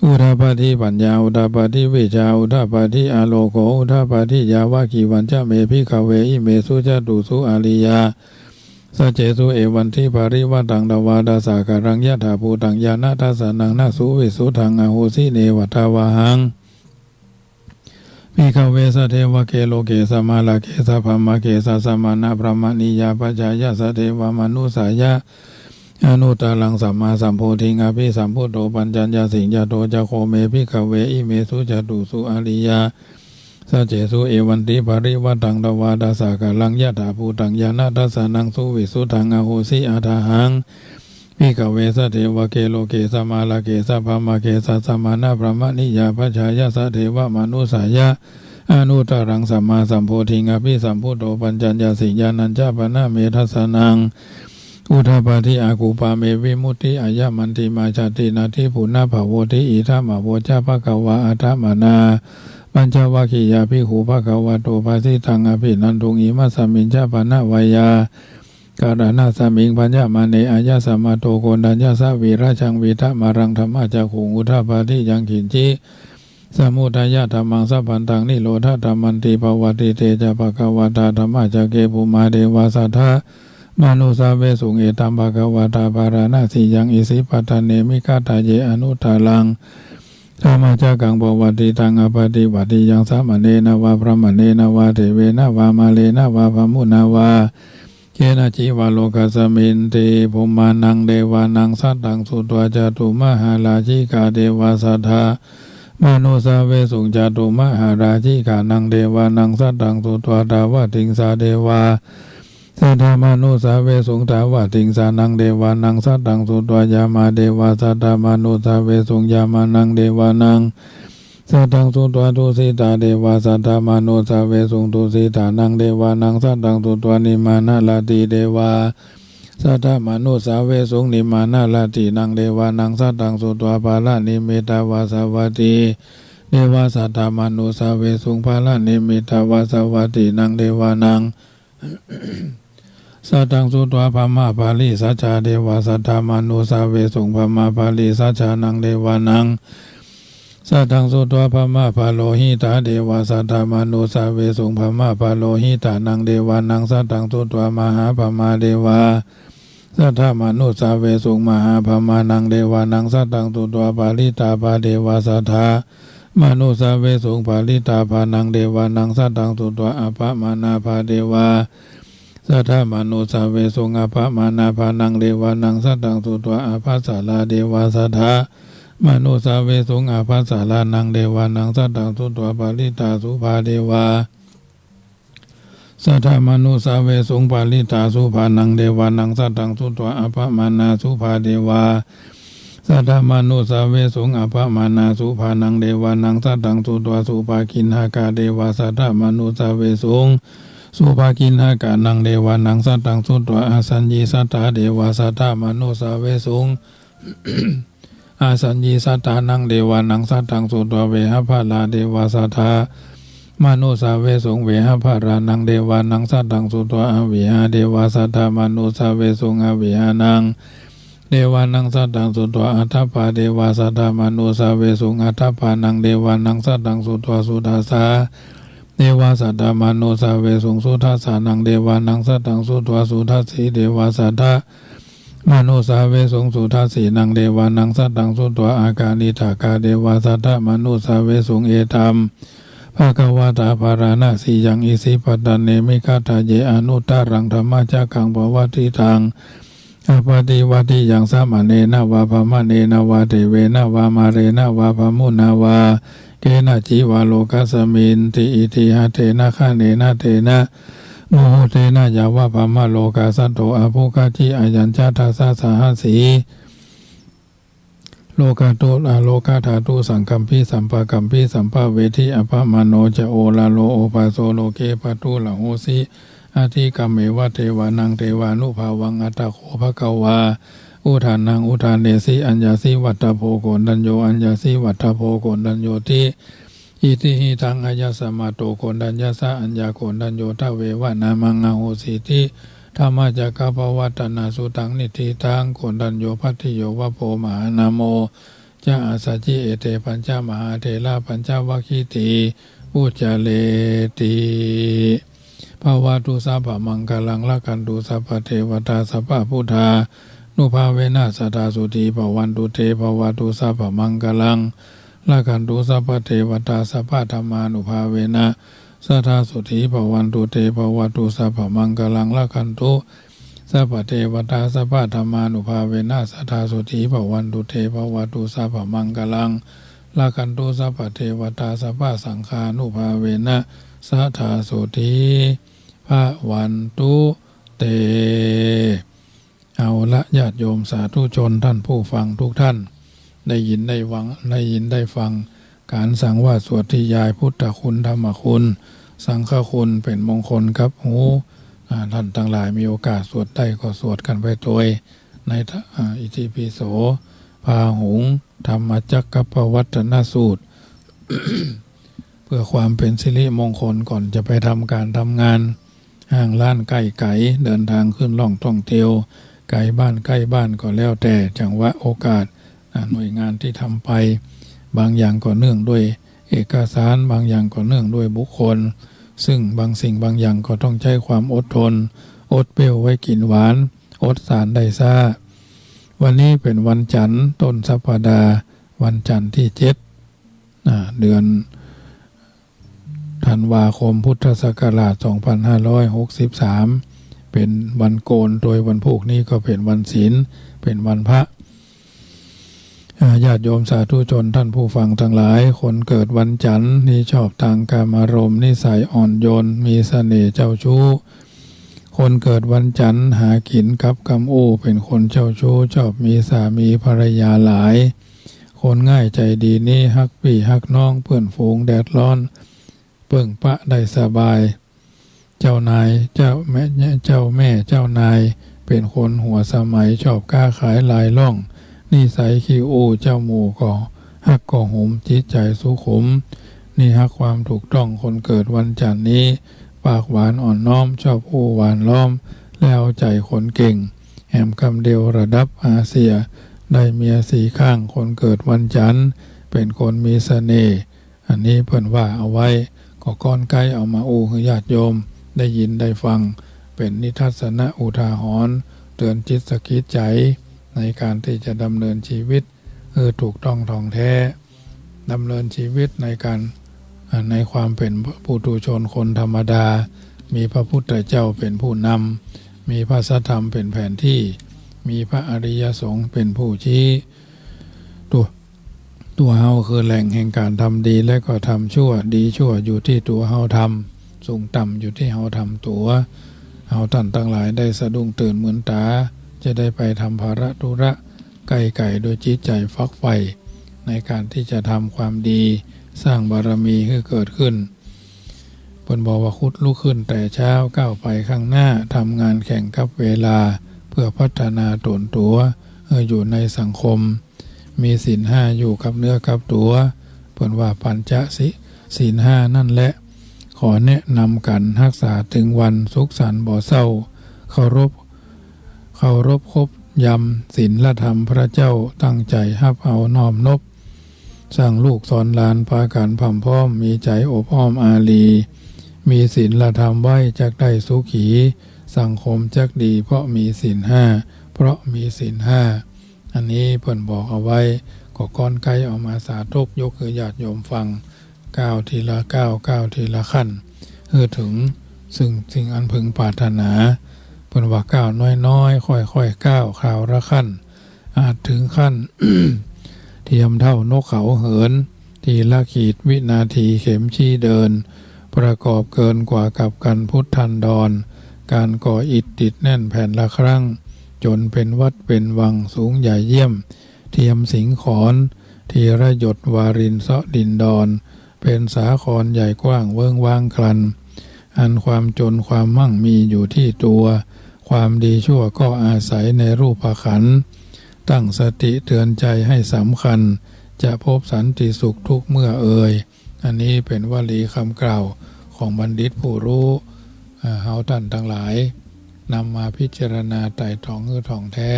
udapādi paññā udapādi vijjā udapādi āloko udapādi. Yāvakīvañca me bhikkhave imesu catūsu ariya- saccesu evantiparivaṭṭaṃ dvādasākāraṃ yathābhūtaṃ ñāṇadassanaṃ na suvisuddhaṃ ahosi neva tāvāhaṃ bhikkhave sadevake loke samārake sabrahmake sassamaṇabrāhmaṇiyā pajāya sadevamanussāya anuttaraṃ sammāsambodhiṃ abhisambuddho paccaññāsiṃ. Yato ca kho me bhikkhave imesu catūsu ariya- saccesu evantiparivaṭṭaṃ dvādasākāraṃ yathābhūtaṃ ñāṇadassanaṃ suvisuddhaṃ ahosi athāhaṃ bhikkhave sadevake loke samārake sabrahmake sassamaṇabrāhmaṇiyā pajāya sadevamanussāya anuttaraṃ sammāsambodhiṃ abhisambuddho paccaññāsiṃ. Yānañca pana me dassanaṃ udapādi akuppā me vimutti ayamantimā jāti natthi punabbhavoti. Idamavoca bhagavā. Attamanā pañcavaggiyā bhikkhū bhagavato bhāsitaṃ abhinanduṃ. Imasmiñca pana veyyākaraṇasmiṃ bhaññamāne āyasmato koṇḍaññassa virajaṃ vītamalaṃ dhammacakkhuṃ udapādi yaṅkiñci samudayadhammaṃ sabbantaṃ nirodhadhammanti. Pavattite ca bhagavatā dhammacakke bhummā devā saddamanussāvesuṃ. Etambhagavatā bārāṇasiyaṃ isipatane migadāye anuttaraṃ dhammacakkaṃ pavattitaṃ appaṭivattiyaṃ samaṇena vā brāhmaṇena vā devena vā mārena vā brahmunā vā kenaci vā lokasminti. Bhummānaṃ devānaṃ saddaṃ sutvā cātummahārājikā devā saddamanussāvesuṃ. Cātummahārājikānaṃ devānaṃ saddaṃ sutvā tāvatiṃsā devā saddamanussāvesuṃ. Tāvatiṃsānaṃ devānaṃ saddaṃ sutvā yāmā devā saddamanussāvesuṃ. Yāmānaṃ devānaṃ Saddaṃ sutvā tusitā devā saddamanussāvesuṃ. Tusitā naṃ devānaṃ saddaṃ sutvā nimmānaratī devā saddamanussāvesuṃ. Nimmānaratīnaṃ devānaṃ saddaṃ sutvā balanimittavasavattī devā saddamanussāvesuṃ. Balanimittavasavattīnaṃ devānaṃ saddaṃ sutvā brahmapārisajjā devā saddamanussāvesuṃ. Brahmapārisajjānaṃ devānaṃ saddaṃ sutvā brahmapurohitā devā saddamanussāvesuṃ. Brahmapurohitānaṃ devānaṃ saddaṃ sutvā mahābrahmā devā saddamanussāvesuṃ. Mahābrahmānaṃ devānaṃ saddaṃ sutvā parittābhā devā saddamanussāvesuṃ. Parittābhānaṃ devānaṃ saddaṃ sutvā appamāṇābhā devā saddamanussāvesuṃ. Appamāṇābhānaṃ devānaṃ saddaṃ sutvā ābhassarā devā saddamanussāvesuṃ. Ābhassarānaṃ devānaṃ saddaṃ sutvā parittāsubhā devā saddamanussāvesuṃ. Parittāsubhānaṃ devānaṃ saddaṃ sutvā appamāṇāsubhā devā saddamanussāvesuṃ. Appamāṇāsubhānaṃ devānaṃ saddaṃ sutvā subhakiṇhakā devā saddamanussāvesuṃ. Subhakiṇhakānaṃ devānaṃ saddaṃ sutvā āsaññisattā devā saddamanussāvesuṃ. Āsaññisattānaṃ devānaṃ saddaṃ sutvā vehapphalā devā saddamanussāvesuṃ. Vehapphalānaṃ devānaṃ saddaṃ sutvā avihā devā saddamanussāvesuṃ. Avihānaṃ devānaṃ saddaṃ sutvā atappā devā saddamanussāvesuṃ. Atappānaṃ devānaṃ saddaṃ sutvā sudassā devā saddamanussāvesuṃ. Sudassānaṃ devānaṃ saddaṃ sutvā sudassī devā saddamanussāvesuṃ. Sudassīnaṃ devānaṃ saddaṃ sutvā akaniṭṭhakā devā saddamanussāvesuṃ. Etambhagavatā bārāṇasiyaṃ isipatane migadāye anuttaraṃ dhammacakkaṃ pavattitaṃ appaṭivattiyaṃ samaṇena vā brāhmaṇena vā devena vā mārena vā brahmunā vā kenaci vā lokasminti. Itiha tena khaṇena tena muhuttena yāva brahmalokā saddo abbhuggacchi. Ayañca dasasahassī lokadhātu, lokadhātu saṅkampi sampakampi sampavedhi. Appamāṇo ca oḷāro obhāso loke pāturahosi, atikkammeva devānaṃ devānubhāvaṃ. Atha kho bhagavā udānaṃ udānesi: Aññāsi vata bho Koṇḍañño, aññāsi vata bho Koṇḍaññoti. Itihidaṃ āyasmato Koṇḍaññassa. Aññākoṇḍañño tveva nāmaṃ ahosīti. Dhammacakkappavattanaṃ sutaṃ niṭṭhitaṃ. Koṇḍañño bhaddiyo va bho mahānāmo ca āsacchi. Ete pañca mahātherā pañcavaggīti vuccareti. Bhavatu sabbamaṅgalaṃ, rakkhantu sabbadevatā, sabbabuddhānubhāvena sadā sotthī bhavantu te. Bhavatu sabbamaṅgalaṃ, rakkhantu sabbadevatā, sabbadhammānubhāvena sadā sotthī bhavantu te. Bhavatu sabbamaṅgalaṃ, rakkhantu sabbadevatā, sabbadhammānubhāvena sadā sotthī bhavantu te. Bhavatu sabbamaṅgalaṃ, rakkhantu sabbadevatā, sabbasaṅghānubhāvena sadā sotthī bhavantu te. เอาละ ญาติโยมสาธุชนท่านผู้ฟังทุกท่าน ได้ยินได้ฟัง ได้ยินได้ฟัง การสังวาสสวดนิยายพุทธคุณ ธรรมคุณ สังฆคุณ เป๋นมงคลกับหู อ่า ท่านตังหลายมีโอกาสสวดได้ก็สวดกั๋นไปโตย ใน อ่า อิติปิโส พาหุง ธัมมจักกัปปวัตตนสูตร เพื่อความเป๋นสิริมงคลก่อนจะไปทำการทำงาน ห้างร้านใก้ไก๋ เดินทางขึ้นล่องท่องเที่ยว ไก๋บ้านใก้บ้านก็แล้วแต่จังหวะโอกาส อ่า หน่วยงานที่ทำไป บางอย่างก็เนื่องด้วยเอกสาร บางอย่างก็เนื่องด้วยบุคคล ซึ่งบางสิ่งบางอย่างก็ต้องใจ๊ความอดทน อดเปรี้ยวไว้กิ๋นหวาน อดสารได้ซ้า วันนี้เป๋นวันจันทร์ ต้นสัปดาห์ วันจันทร์ที่เจ็ด อ่า เดือนธันวาคม พุทธศักราช สองพันห้าร้อยหกสิบสาม เป๋นวันโกน โดยวันพูกนี้ก็เป๋นวันศีล เป๋นวันพระ อ่า ญาติโยมสาธุชนท่านผู้ฟังทั้งหลาย คนเกิดวันจันทร์นี้ชอบทางกามารมณ์ นิสัยอ่อนโยน มีเสน่ห์เจ้าชู้ คนเกิดวันจันทร์หากิ๋นกับกำอู้ เป๋นคนเจ้าชู้ ชอบมีสามีภรรยาหลาย ค คนง่ายใจ๋ดีนี้ ฮักปี้ฮักน้องเปื้อนฝูงแดดฮ้อน เปิ้งปะได้สบาย เจ้านาย เจ้าแม่ เจ้าแม่เจ้านาย เป๋นคนหัวสมัย ชอบก๊าขายลายล่อง นิสัยขี้อู้เจ้าหมู่ก็ฮักก็หุม จิตใจ๋สุขุม นี่ฮักความถูกต้อง คนเกิดวันจันทร์นี้ ปากหวานอ่อนน้อม ชอบอู้หวานล้อม และเอาใจ๋คนเก่ง แหมกำเดียวระดับอาเซีย ได้เมียสี่ข้าง คนเกิดวันจันทร์ เป๋นคนมีเสน่ห์ อันนี้เปิ้นว่าเอาไว้ ก็ก้อนไก๊เอามาอู้หื้อญาติโยมได้ยินได้ฟัง เป๋นนิทัศนะอุทาหรณ์ เตือนจิตสะกิดใจ๋ ในการตี้จะดำเนินชีวิตหื้อถูกต้องถ่องแท้ ดำเนินชีวิตในการ อ่า ในความเป๋นปุถุชนคนธรรมดา มีพระพุทธเจ้าเป๋นผู้นำ มีพระสัทธรรมเป๋นแผนที่ มีพระอริยสงฆ์เป๋นผู้ชี้ ตั๋ว ตั๋วเฮาคือแหล่งแห่งการทำดีและก็ทำชั่ว ดีชั่วอยู่ตี้ตั๋วเฮาทำ สูงต่ำอยู่ตี้เฮาทำตั๋ว เฮาต้านตังหลายได้สะดุ้งตื่นมืนต๋า จะได้ไปทำภาระธุระ ใก้ไก๋โดยจิตใจ๋ฝักใฝ่ ในการตี้จะทำความดี สร้างบารมีหื้อเกิดขึ้น เปิ้นบอกว่า ขุดลุกขึ้นแต่เช้า ก้าวไปข้างหน้า ทำงานแข่งกับเวลา เพื่อพัฒนาต๋นตั๋ว เออ อยู่ในสังคม มีศีลห้าอยู่กับเนื้อกับตั๋ว เปิ้นว่าปัญจสิ ศีลห้านั่นแหละ ขอแนะนำกั๋นฮักษาตึงวัน สุขสันต์บ่เศร้า เคารพ เคารพครบยำศีลธรรมพระเจ้า ตั้งใจ๋ฮับเอาน้อมนบ สั่งลูกสอนหลาน ปากั๋นพร่ำพร้อม มีใจ๋อบอ้อมอารี มีศีลธรรมไว้จักได้สุขี สังคมจักดีเพราะมีศีลห้า เพราะมีศีลห้า อันนี้เปิ้นบอกเอาไว้ ก็ก้อนไก๊เอามาสาธกยกหื้อญาติโยมฟัง ก้าวทีละก้าว ก้าวทีละขั้น หื้อเถิงซึ่งสิ่งอันพึงปรารถนา เปิ้นว่าก้าวน้อยๆ ค่อยๆ ก้าว คราวละขั้น อาจเถิงขั้น เทียมเท่านกเขาเหิน ทีละขีดวินาทีเข็มชี้เดิน ประกอบเกินกว่ากับกัณฑ์พุทธันดร การก่ออิฐติดแน่นแผ่นละครั้ง จนเป๋นวัดเป๋นวังสูงใหญ่เยี่ยม เทียมสิงขร ทีละหยดวารินเซาะดินดอน เป๋นสาครใหญ่กว้างเวิ้งว้างคลัน อันความจนความมั่งมีอยู่ที่ตัว ความดีชั่วก็อาศัยในรูปขันธ์ ตั้งสติเตือนใจให้สำคัญ จะพบสันติสุขทุกเมื่อเอย อันนี้เป๋นวลีกำกล่าวของบัณฑิตผู้ฮู้ อ่า เฮาต้านตังหลาย นำมาพิจารณาไตร่ตรองหื้อถ่องแท้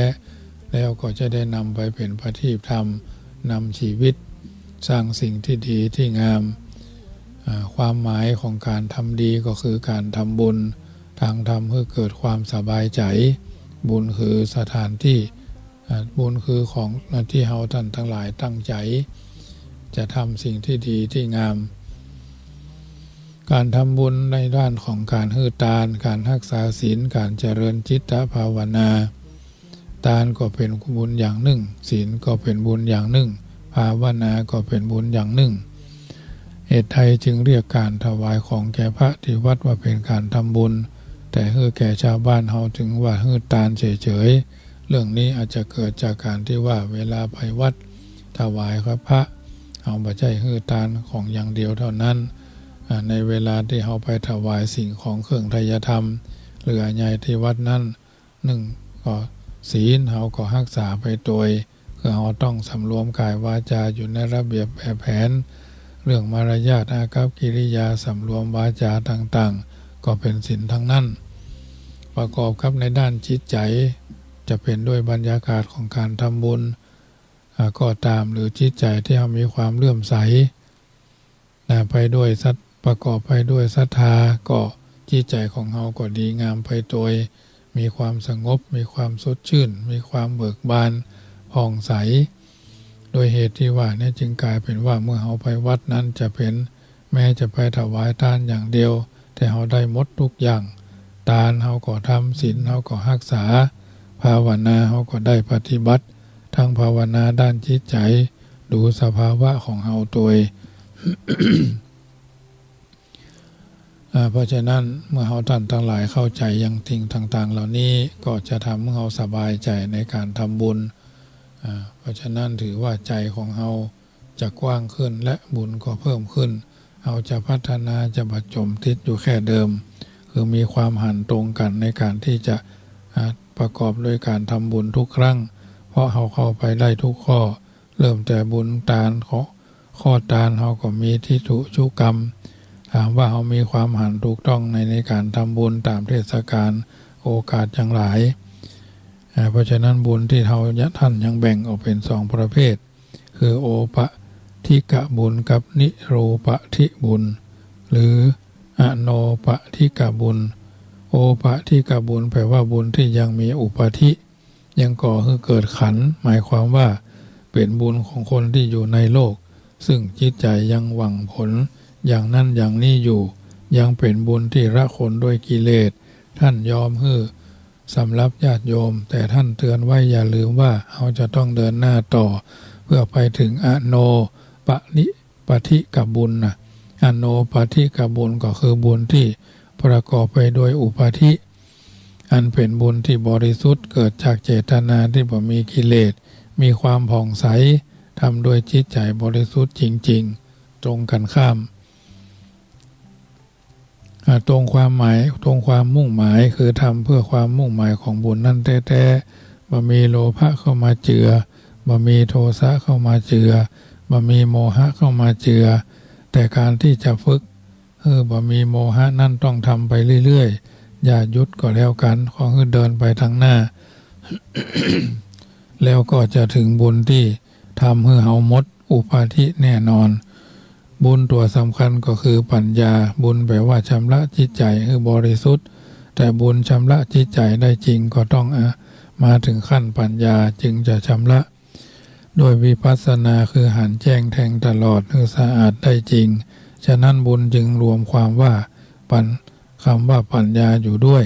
แล้วก็จะได้นำไปเป๋นประทีปธรรม นำชีวิต สร้างสิ่งที่ดีที่งาม อ่า ความหมายของการทำดีก็คือการทำบุญ ทางธรรมหื้อเกิดความสบายใจ๋ บุญคือสถานตี้ อ่า บุญคือของ อ่า ตี้เฮาต้านตังหลายตั้งใจ๋ จะทำสิ่งที่ดีที่งาม การทำบุญในด้านของการหื้อตาน การฮักษาศีล การเจริญจิตตภาวนา ตานก็เป๋นบุญอย่างนึ่ง ศีลก็เป๋นบุญอย่างนึ่ง ภาวนาก็เป๋นบุญอย่างนึ่ง เหตุใดจึงเรียกการถวายของแก่พระที่วัดว่าเป๋นการทำบุญ แต่หื้อแก่ชาวบ้านเฮาจึงว่าหื้อตานเฉยๆ เรื่องนี้อาจจะเกิดจากการตี้ว่าเวลาไปวัดถวายกับพระ เฮาบ่ใจ้หื้อตานของอย่างเดียวเท่านั้น อ่า ในเวลาตี้เฮาไปถวายสิ่งของเครื่องไทยธรรม หรืออาใยตี้วัดนั้น นึ่งก็ศีลเฮาก็ฮักษาไปตวย คือเฮาต้องสำรวมกายวาจาอยู่ในระเบียบแบบแผน เรื่องมารยาทอากัปกิริยาสำรวมวาจาต่างๆ ก็เป๋นศีลตังนั้น ประกอบกับในด้านจิตใจ๋ จะเป๋นด้วยบรรยากาศของการทำบุญ อ่า ก็ตาม หรือจิตใจ๋ตี้เฮามีความเลื่อมใส นะ ไปด้วยศรัท- ประกอบไปด้วยศรัทธา ก็จิตใจ๋ของเฮาก็ดีงามไปตวย มีความสงบ มีความสดชื่น มีความเบิกบานผ่องใส โดยเหตุตี้ว่านี้จึงกลายเป๋นว่าเมื่อเฮาไปวัดนั้นจะเป๋น แม้จะไปถวายตานอย่างเดียว แต่เฮาได้หมดทุกอย่าง ตานเฮาก็ทำ ศีลเฮาก็ฮักษา ภาวนาเฮาก็ได้ปฏิบัติ ทั้งภาวนาด้านจิตใจ๋ ดูสภาวะของเฮาตวย อ่า เพราะฉะนั้นเมื่อเฮาต้านตังหลายเข้าใจ๋อย่างสิ่งต่างๆ เหล่านี้ ก็จะทำหื้อเฮาสบายใจ๋ในการทำบุญ อ่า เพราะฉะนั้นถือว่าใจ๋ของเฮาจะกว้างขึ้นและบุญก็เพิ่มขึ้น เฮาจะพัฒนา จะบ่จ๋มติดอยู่แค่เดิม คือมีความหันตรงกั๋นในก๋านตี้จะ อ่า ประกอบโดยก๋านทำบุญทุกครั้ง เพราะเฮาเข้าไปได้ทุกข้อ เริ่มแต่บุญตาน ข้อ ข้อตานเฮาก็มีทิฏฐิจุกรรม ถามว่าเฮามีความหันถูกต้องใน ในก๋านทำบุญต๋ามเทศกาล โอกาสจั้งหลาย อ่า เพราะฉะนั้นบุญตี้เฮา ต้านยังแบ่งออกเป๋นสองประเภท คือโอปะทิกบุญกับนิโรปะทิบุญ หรืออโนปะทิกบุญ โอปะทิกบุญแปลว่าบุญตี้ยังมีอุปาทิ ยังก่อหื้อเกิดขันธ์ หมายความว่าเป๋นบุญของคนตี้อยู่ในโลก ซึ่งจิตใจ๋ยังหวังผลอย่างนั้นอย่างนี้อยู่ ยังเป๋นบุญตี้ละคนด้วยกิเลส ต้านยอมหื้อสำหรับญาติโยม แต่ต้านเตือนไว้อย่าลืมว่าเฮาจะต้องเดินหน้าต่อ เพื่อไปถึงอโนปะนิ ปะทิกบุญนะ อโนปะทิกบุญก็คือบุญตี้ประกอบไปด้วยอุปาทิ อันเป๋นบุญตี้บริสุทธิ์ เกิดจากเจตนาตี้บ่มีกิเลส มีความผ่องใส ทำด้วยจิตใจ๋บริสุทธิ์จริงๆ ตรงกั๋นข้าม อ่า ตรงความหมาย ตรงความมุ่งหมาย คือทำเพื่อความมุ่งหมายของบุญนั้นแต๊ๆ บ่มีโลภะเข้ามาเจือ บ่มีโทสะเข้ามาเจือ บ่มีโมหะเข้ามาเจือ แต่ก๋านตี้จะฝึกหื้อบ่มีโมหะนั้นต้องทำไปเรื่อยๆ อย่าหยุดก็แล้วกั๋น ขอหื้อเดินไปตางหน้า แล้วก็จะถึงบุญตี้ทำหื้อเฮาหมดอุปาทิแน่นอน บุญตั๋วสำคัญก็คือปัญญา บุญแปลว่าชำระจิตใจ๋หื้อบริสุทธิ์ แต่บุญชำระจิตใจ๋ได้จริงก็ต้อง อ่ะ มาถึงขั้นปัญญาจึงจะชำระ ด้วยวิปัสสนาคือหันแจ้งแทงตลอดหื้อสะอาดได้จริง ฉะนั้นบุญจึงรวมความว่าปัญ คำว่าปัญญาอยู่ด้วย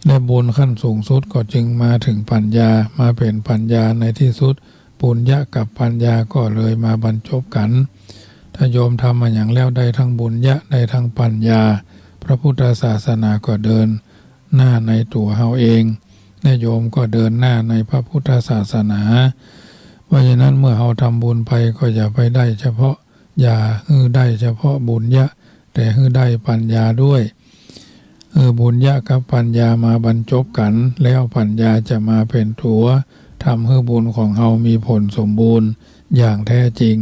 และบุญขั้นสูงสุดก็จึงมาถึงปัญญา มาเป๋นปัญญาในตี้สุด ปุญญะกับปัญญาก็เลยมาบรรจบกั๋น ถ้าโยมทำอะหยังแล้วได้ทั้งบุญญะ ได้ทั้งปัญญา พระพุทธศาสนาก็เดินหน้าในตั๋วเฮาเอง และโยมก็เดินหน้าในพระพุทธศาสนา เพราะฉะนั้นเมื่อเฮาทำบุญไปก็อย่าไปได้เฉพาะ อย่าหื้อได้เฉพาะบุญญะ แต่หื้อได้ปัญญาด้วย หื้อบุญญะกับปัญญามาบรรจบกั๋น แล้วปัญญาจะมาเป๋นตั๋วทำหื้อบุญของเฮามีผลสมบูรณ์อย่างแท้จริง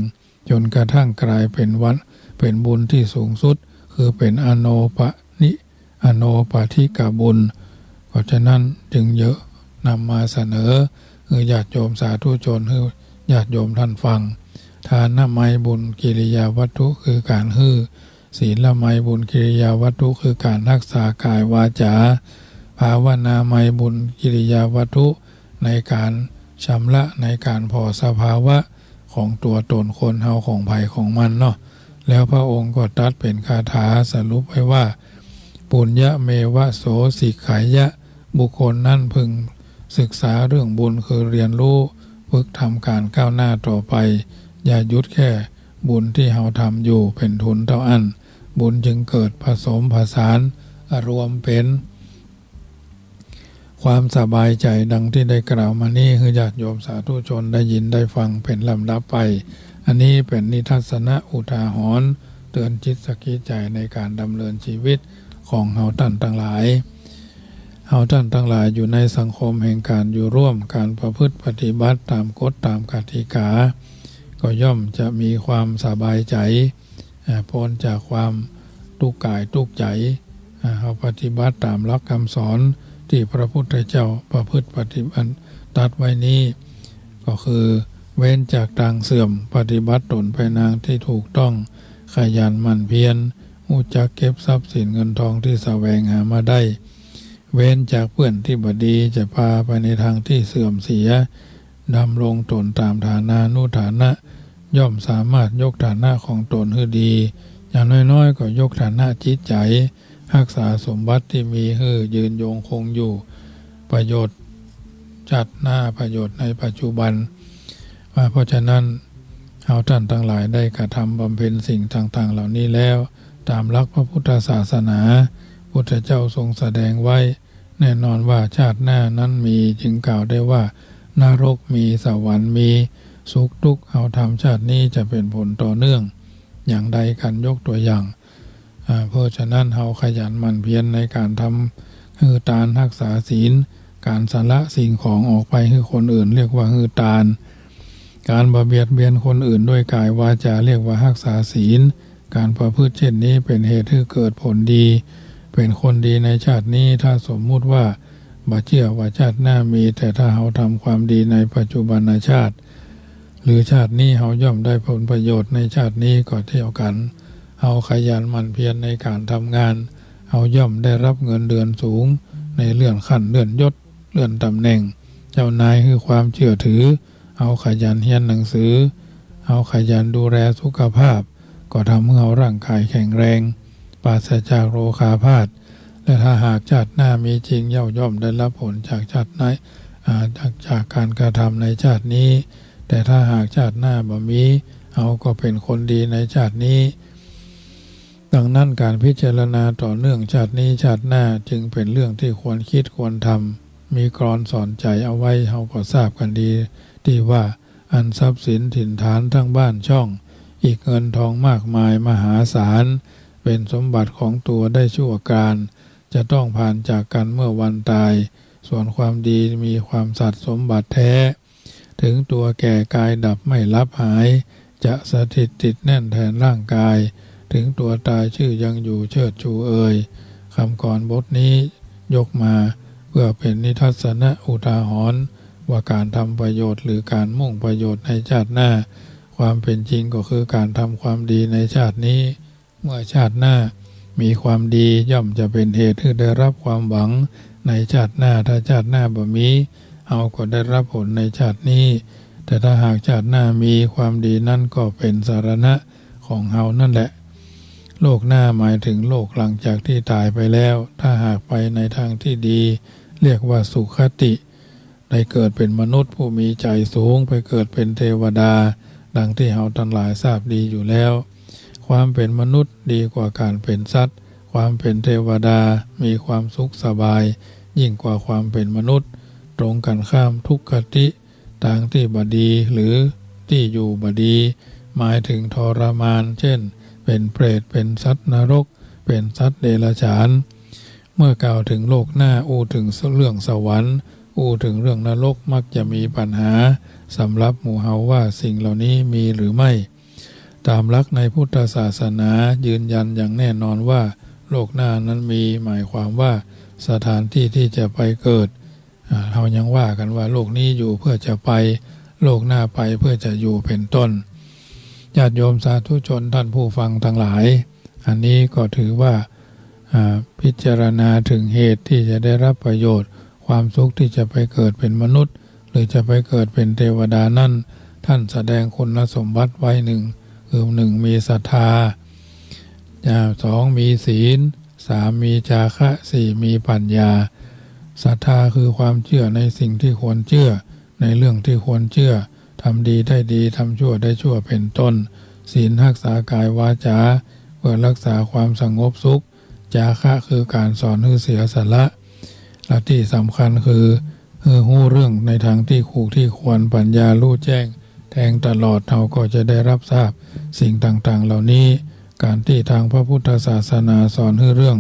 จ๋นกระทั่งก๋ายเป๋นวัน เป๋นบุญตี้สูงสุด คือเป๋นอโนปะนิ อโนปาทิกบุญ เพราะฉะนั้นจึงเยียะนำมาเสนอหื้อญาติโยมสาธุชน หื้อญาติโยมต้านฟัง ทานมัยบุญกิริยาวัตถุคือก๋านหื้อ ศีลมัยบุญกิริยาวัตถุคือก๋านฮักษากายวาจา ภาวนามัยบุญกิริยาวัตถุในก๋านชำระ ในก๋านผ่อสภาวะของตั๋วต๋นคนเฮาของใผของมันเนาะ แล้วพระองค์ก็ตรัสเป๋นคาถาสรุปไว้ว่า ปุญญเมวะโสสิกขายะ บุคคลนั้นพึงศึกษาเรื่องบุญคือเรียนรู้ ฝึกทำก๋านก้าวหน้าต่อไป อย่าหยุดแค่บุญตี้เฮาทำอยู่เป๋นทุนเต้าอั้น บุญจึงเกิดผสมผสานรวมเป๋น ความสบายใจ๋ดังตี้ได้กล่าวมานี้ หื้อญาติโยมสาธุชนได้ยินได้ฟังเป๋นลำดับไป อันนี้เป๋นนิทัศนะอุทาหรณ์ เตื๋อนจิตสะกิดใจ๋ในก๋านดำเนินชีวิตของเฮาต้านตังหลาย เฮาต้านตังหลายอยู่ในสังคมแห่งก๋านอยู่ร่วม ก๋านประพฤติปฏิบัติต๋ามกฎต๋ามกติกา ก็ย่อมจะมีความสบายใจ๋ อ่า ป๊นจากความตุ๊กข์ก๋ายตุ๊กข์ใจ๋ อ่า เฮาปฏิบัติต๋ามหลักกำสอนตี้พระพุทธเจ้าประพฤติปฏิบัติตรัสไว้นี้ ก็คือเว้นจากตางเสื่อม ปฏิบัติต๋นไปในตางตี้ถูกต้อง ขยันหมั่นเพียร ฮู้จักเก็บทรัพย์สินเงินทองตี้แสวงหามาได้ เว้นจากเปื้อนตี้บ่ดีจะปาไปในตางตี้เสื่อมเสีย ดำรงต๋นต๋ามฐานานุฐานะ ย่อมสามารถยกฐานะของต๋นหื้อดี อย่างน้อยๆ ก็ยกฐานะจิตใจ๋ ฮักษาสมบัติตี้มีหื้อยืนยงคงอยู่ ประโยชน์ชาติหน้า ประโยชน์ในปัจจุบัน อ่า เพราะฉะนั้น เฮาต้านตังหลายได้กระทำบำเพ็ญสิ่งต่างๆ เหล่านี้แล้ว ต๋ามหลักพระพุทธศาสนา พุทธเจ้าทรงแสดงไว้ แน่นอนว่าชาติหน้านั้นมี จึงกล่าวได้ว่า นรกมี สวรรค์มี สุขทุกข์เฮาทำชาตินี้จะเป๋นผลต่อเนื่องอย่างใดกั๋น ยกตัวอย่าง อ่า เพราะฉะนั้นเฮาขยันหมั่นเพียรในก๋านทำ หื้อตาน ฮักษาศีล ก๋านสละสิ่งของออกไปหื้อคนอื่นเรียกว่าหื้อตาน ก๋านบ่เบียดเบียนคนอื่นด้วยก๋ายวาจาเรียกว่าฮักษาศีล ก๋านประพฤติเช่นนี้เป๋นเหตุหื้อเกิดผลดี เป๋นคนดีในชาตินี้ ถ้าสมมุติว่าบ่เจื้อว่าชาติหน้ามี แต่ถ้าเฮาทำความดีในปัจจุบันชาติ หรือชาตินี้เฮาย่อมได้ผลประโยชน์ในชาตินี้ก็เท่ากั๋น เฮาขยันหมั่นเพียรในก๋านทำงาน เฮาย่อมได้รับเงินเดือนสูง ในเลื่อนขั้นเลื่อนยศ เลื่อนตำแหน่ง เจ้านายหื้อความเจื้อถือ เฮาขยันเฮียนหนังสือ เฮาขยันดูแลสุขภาพ ก็ทำหื้อเฮาร่างก๋ายแข็งแรง ปราศจากโรคาพาธ และถ้าหากชาติหน้ามีจริง เฮาย่อมได้รับผลจากชาติใน อ่า จาก จากก๋านกระทำในชาตินี้ แต่ถ้าหากชาติหน้าบ่มี เฮาก็เป๋นคนดีในชาตินี้ ดังนั้นก๋านพิจารณาต่อเนื่องชาตินี้ชาติหน้าจึงเป๋นเรื่องที่ควรคิดควรทำ มีกลอนสอนใจ๋เอาไว้ เฮาก็ทราบกั๋นดี ตี้ว่า อันทรัพย์สินถิ่นฐานทั้งบ้านช่อง อิกเงินทองมากมายมหาศาล เป๋นสมบัติของตั๋วได้ชั่วกาล จะต้องผ่านจากกั๋นเมื่อวันต๋าย ส่วนความดีมีความสัตย์สมบัติแท้ ถึงตัวแก่ก๋ายดับไม่ลับหาย จะสถิตติดแน่นแทนร่างก๋าย ถึงตัวต๋ายชื่อยังอยู่เชิดชูเอย คำกลอนบทนี้ยกมาเพื่อเป๋นนิทัศนะอุทาหรณ์ ว่าก๋านทำประโยชน์หรือก๋านมุ่งประโยชน์ในชาติหน้า ความเป๋นจริงก็คือก๋านทำความดีในชาตินี้ เมื่อชาติหน้ามีความดีย่อมจะเป๋นเหตุหื้อได้รับความหวังในชาติหน้า ถ้าชาติหน้าบ่มี เฮาก็ได้รับผลในชาตินี้ แต่ถ้าหากชาติหน้ามีความดีนั้นก็เป๋นสรณะของเฮานั่นแหละ โลกหน้าหมายถึงโลกหลังจากที่ต๋ายไปแล้ว ถ้าหากไปในทางที่ดี เรียกว่าสุคติ ได้เกิดเป๋นมนุษย์ผู้มีใจ๋สูง ไปเกิดเป๋นเทวดา ดังที่เฮาตังหลายทราบดีอยู่แล้ว ความเป๋นมนุษย์ดีกว่าก๋านเป๋นสัตว์ ความเป๋นเทวดามีความสุขสบายยิ่งกว่าความเป๋นมนุษย์ ตรงกั๋นข้ามทุกขติ ตางตี้บ่ดีหรือตี้อยู่บ่ดี หมายถึงทรมาน เช่น เป๋นเปรต เป๋นสัตว์นรก เป๋นสัตว์เดรัจฉาน เมื่อกล่าวถึงโลกหน้า อู้ถึงเรื่องสวรรค์ อู้ถึงเรื่องนรก มักจะมีปัญหาสำหรับหมู่เฮาว่าสิ่งเหล่านี้มีหรือไม่ ต๋ามหลักในพุทธศาสนายืนยันอย่างแน่นอนว่าโลกหน้านั้นมี หมายความว่าสถานที่ที่จะไปเกิด อ่า เฮายังว่ากั๋นว่าโลกนี้อยู่เพื่อจะไป โลกหน้าไปเพื่อจะอยู่ เป๋นต้น ญาติโยมสาธุชนท่านผู้ฟังตังหลาย อันนี้ก็ถือว่า อ่า พิจารณาถึงเหตุที่จะได้รับประโยชน์ ความสุขที่จะไปเกิดเป๋นมนุษย์ หรือจะไปเกิดเป๋นเทวดานั้น ท่านแสดงคุณสมบัติไว้หนึ่ง คือ หนึ่ง มีศรัทธา อ่า สอง มีศีล สาม มีจาคะ สี่ มีปัญญา ศรัทธาคือความเจื้อในสิ่งที่ควรเจื้อ ในเรื่องที่ควรเจื้อ ทำดีได้ดี ทำชั่วได้ชั่ว เป๋นต้น ศีลฮักษาก๋ายวาจา เพื่อฮักษาความสงบสุข จาคะคือก๋านสอนหื้อเสียสละ และตี้สำคัญคือ หื้อฮู้เรื่องในตางตี้ถูกตี้ควร ปัญญาฮู้แจ้งแทงตลอด เฮาก็จะได้รับทราบสิ่งต่างๆ เหล่านี้ ก๋านตี้ตางพระพุทธศาสนาสอนหื้อเรื่อง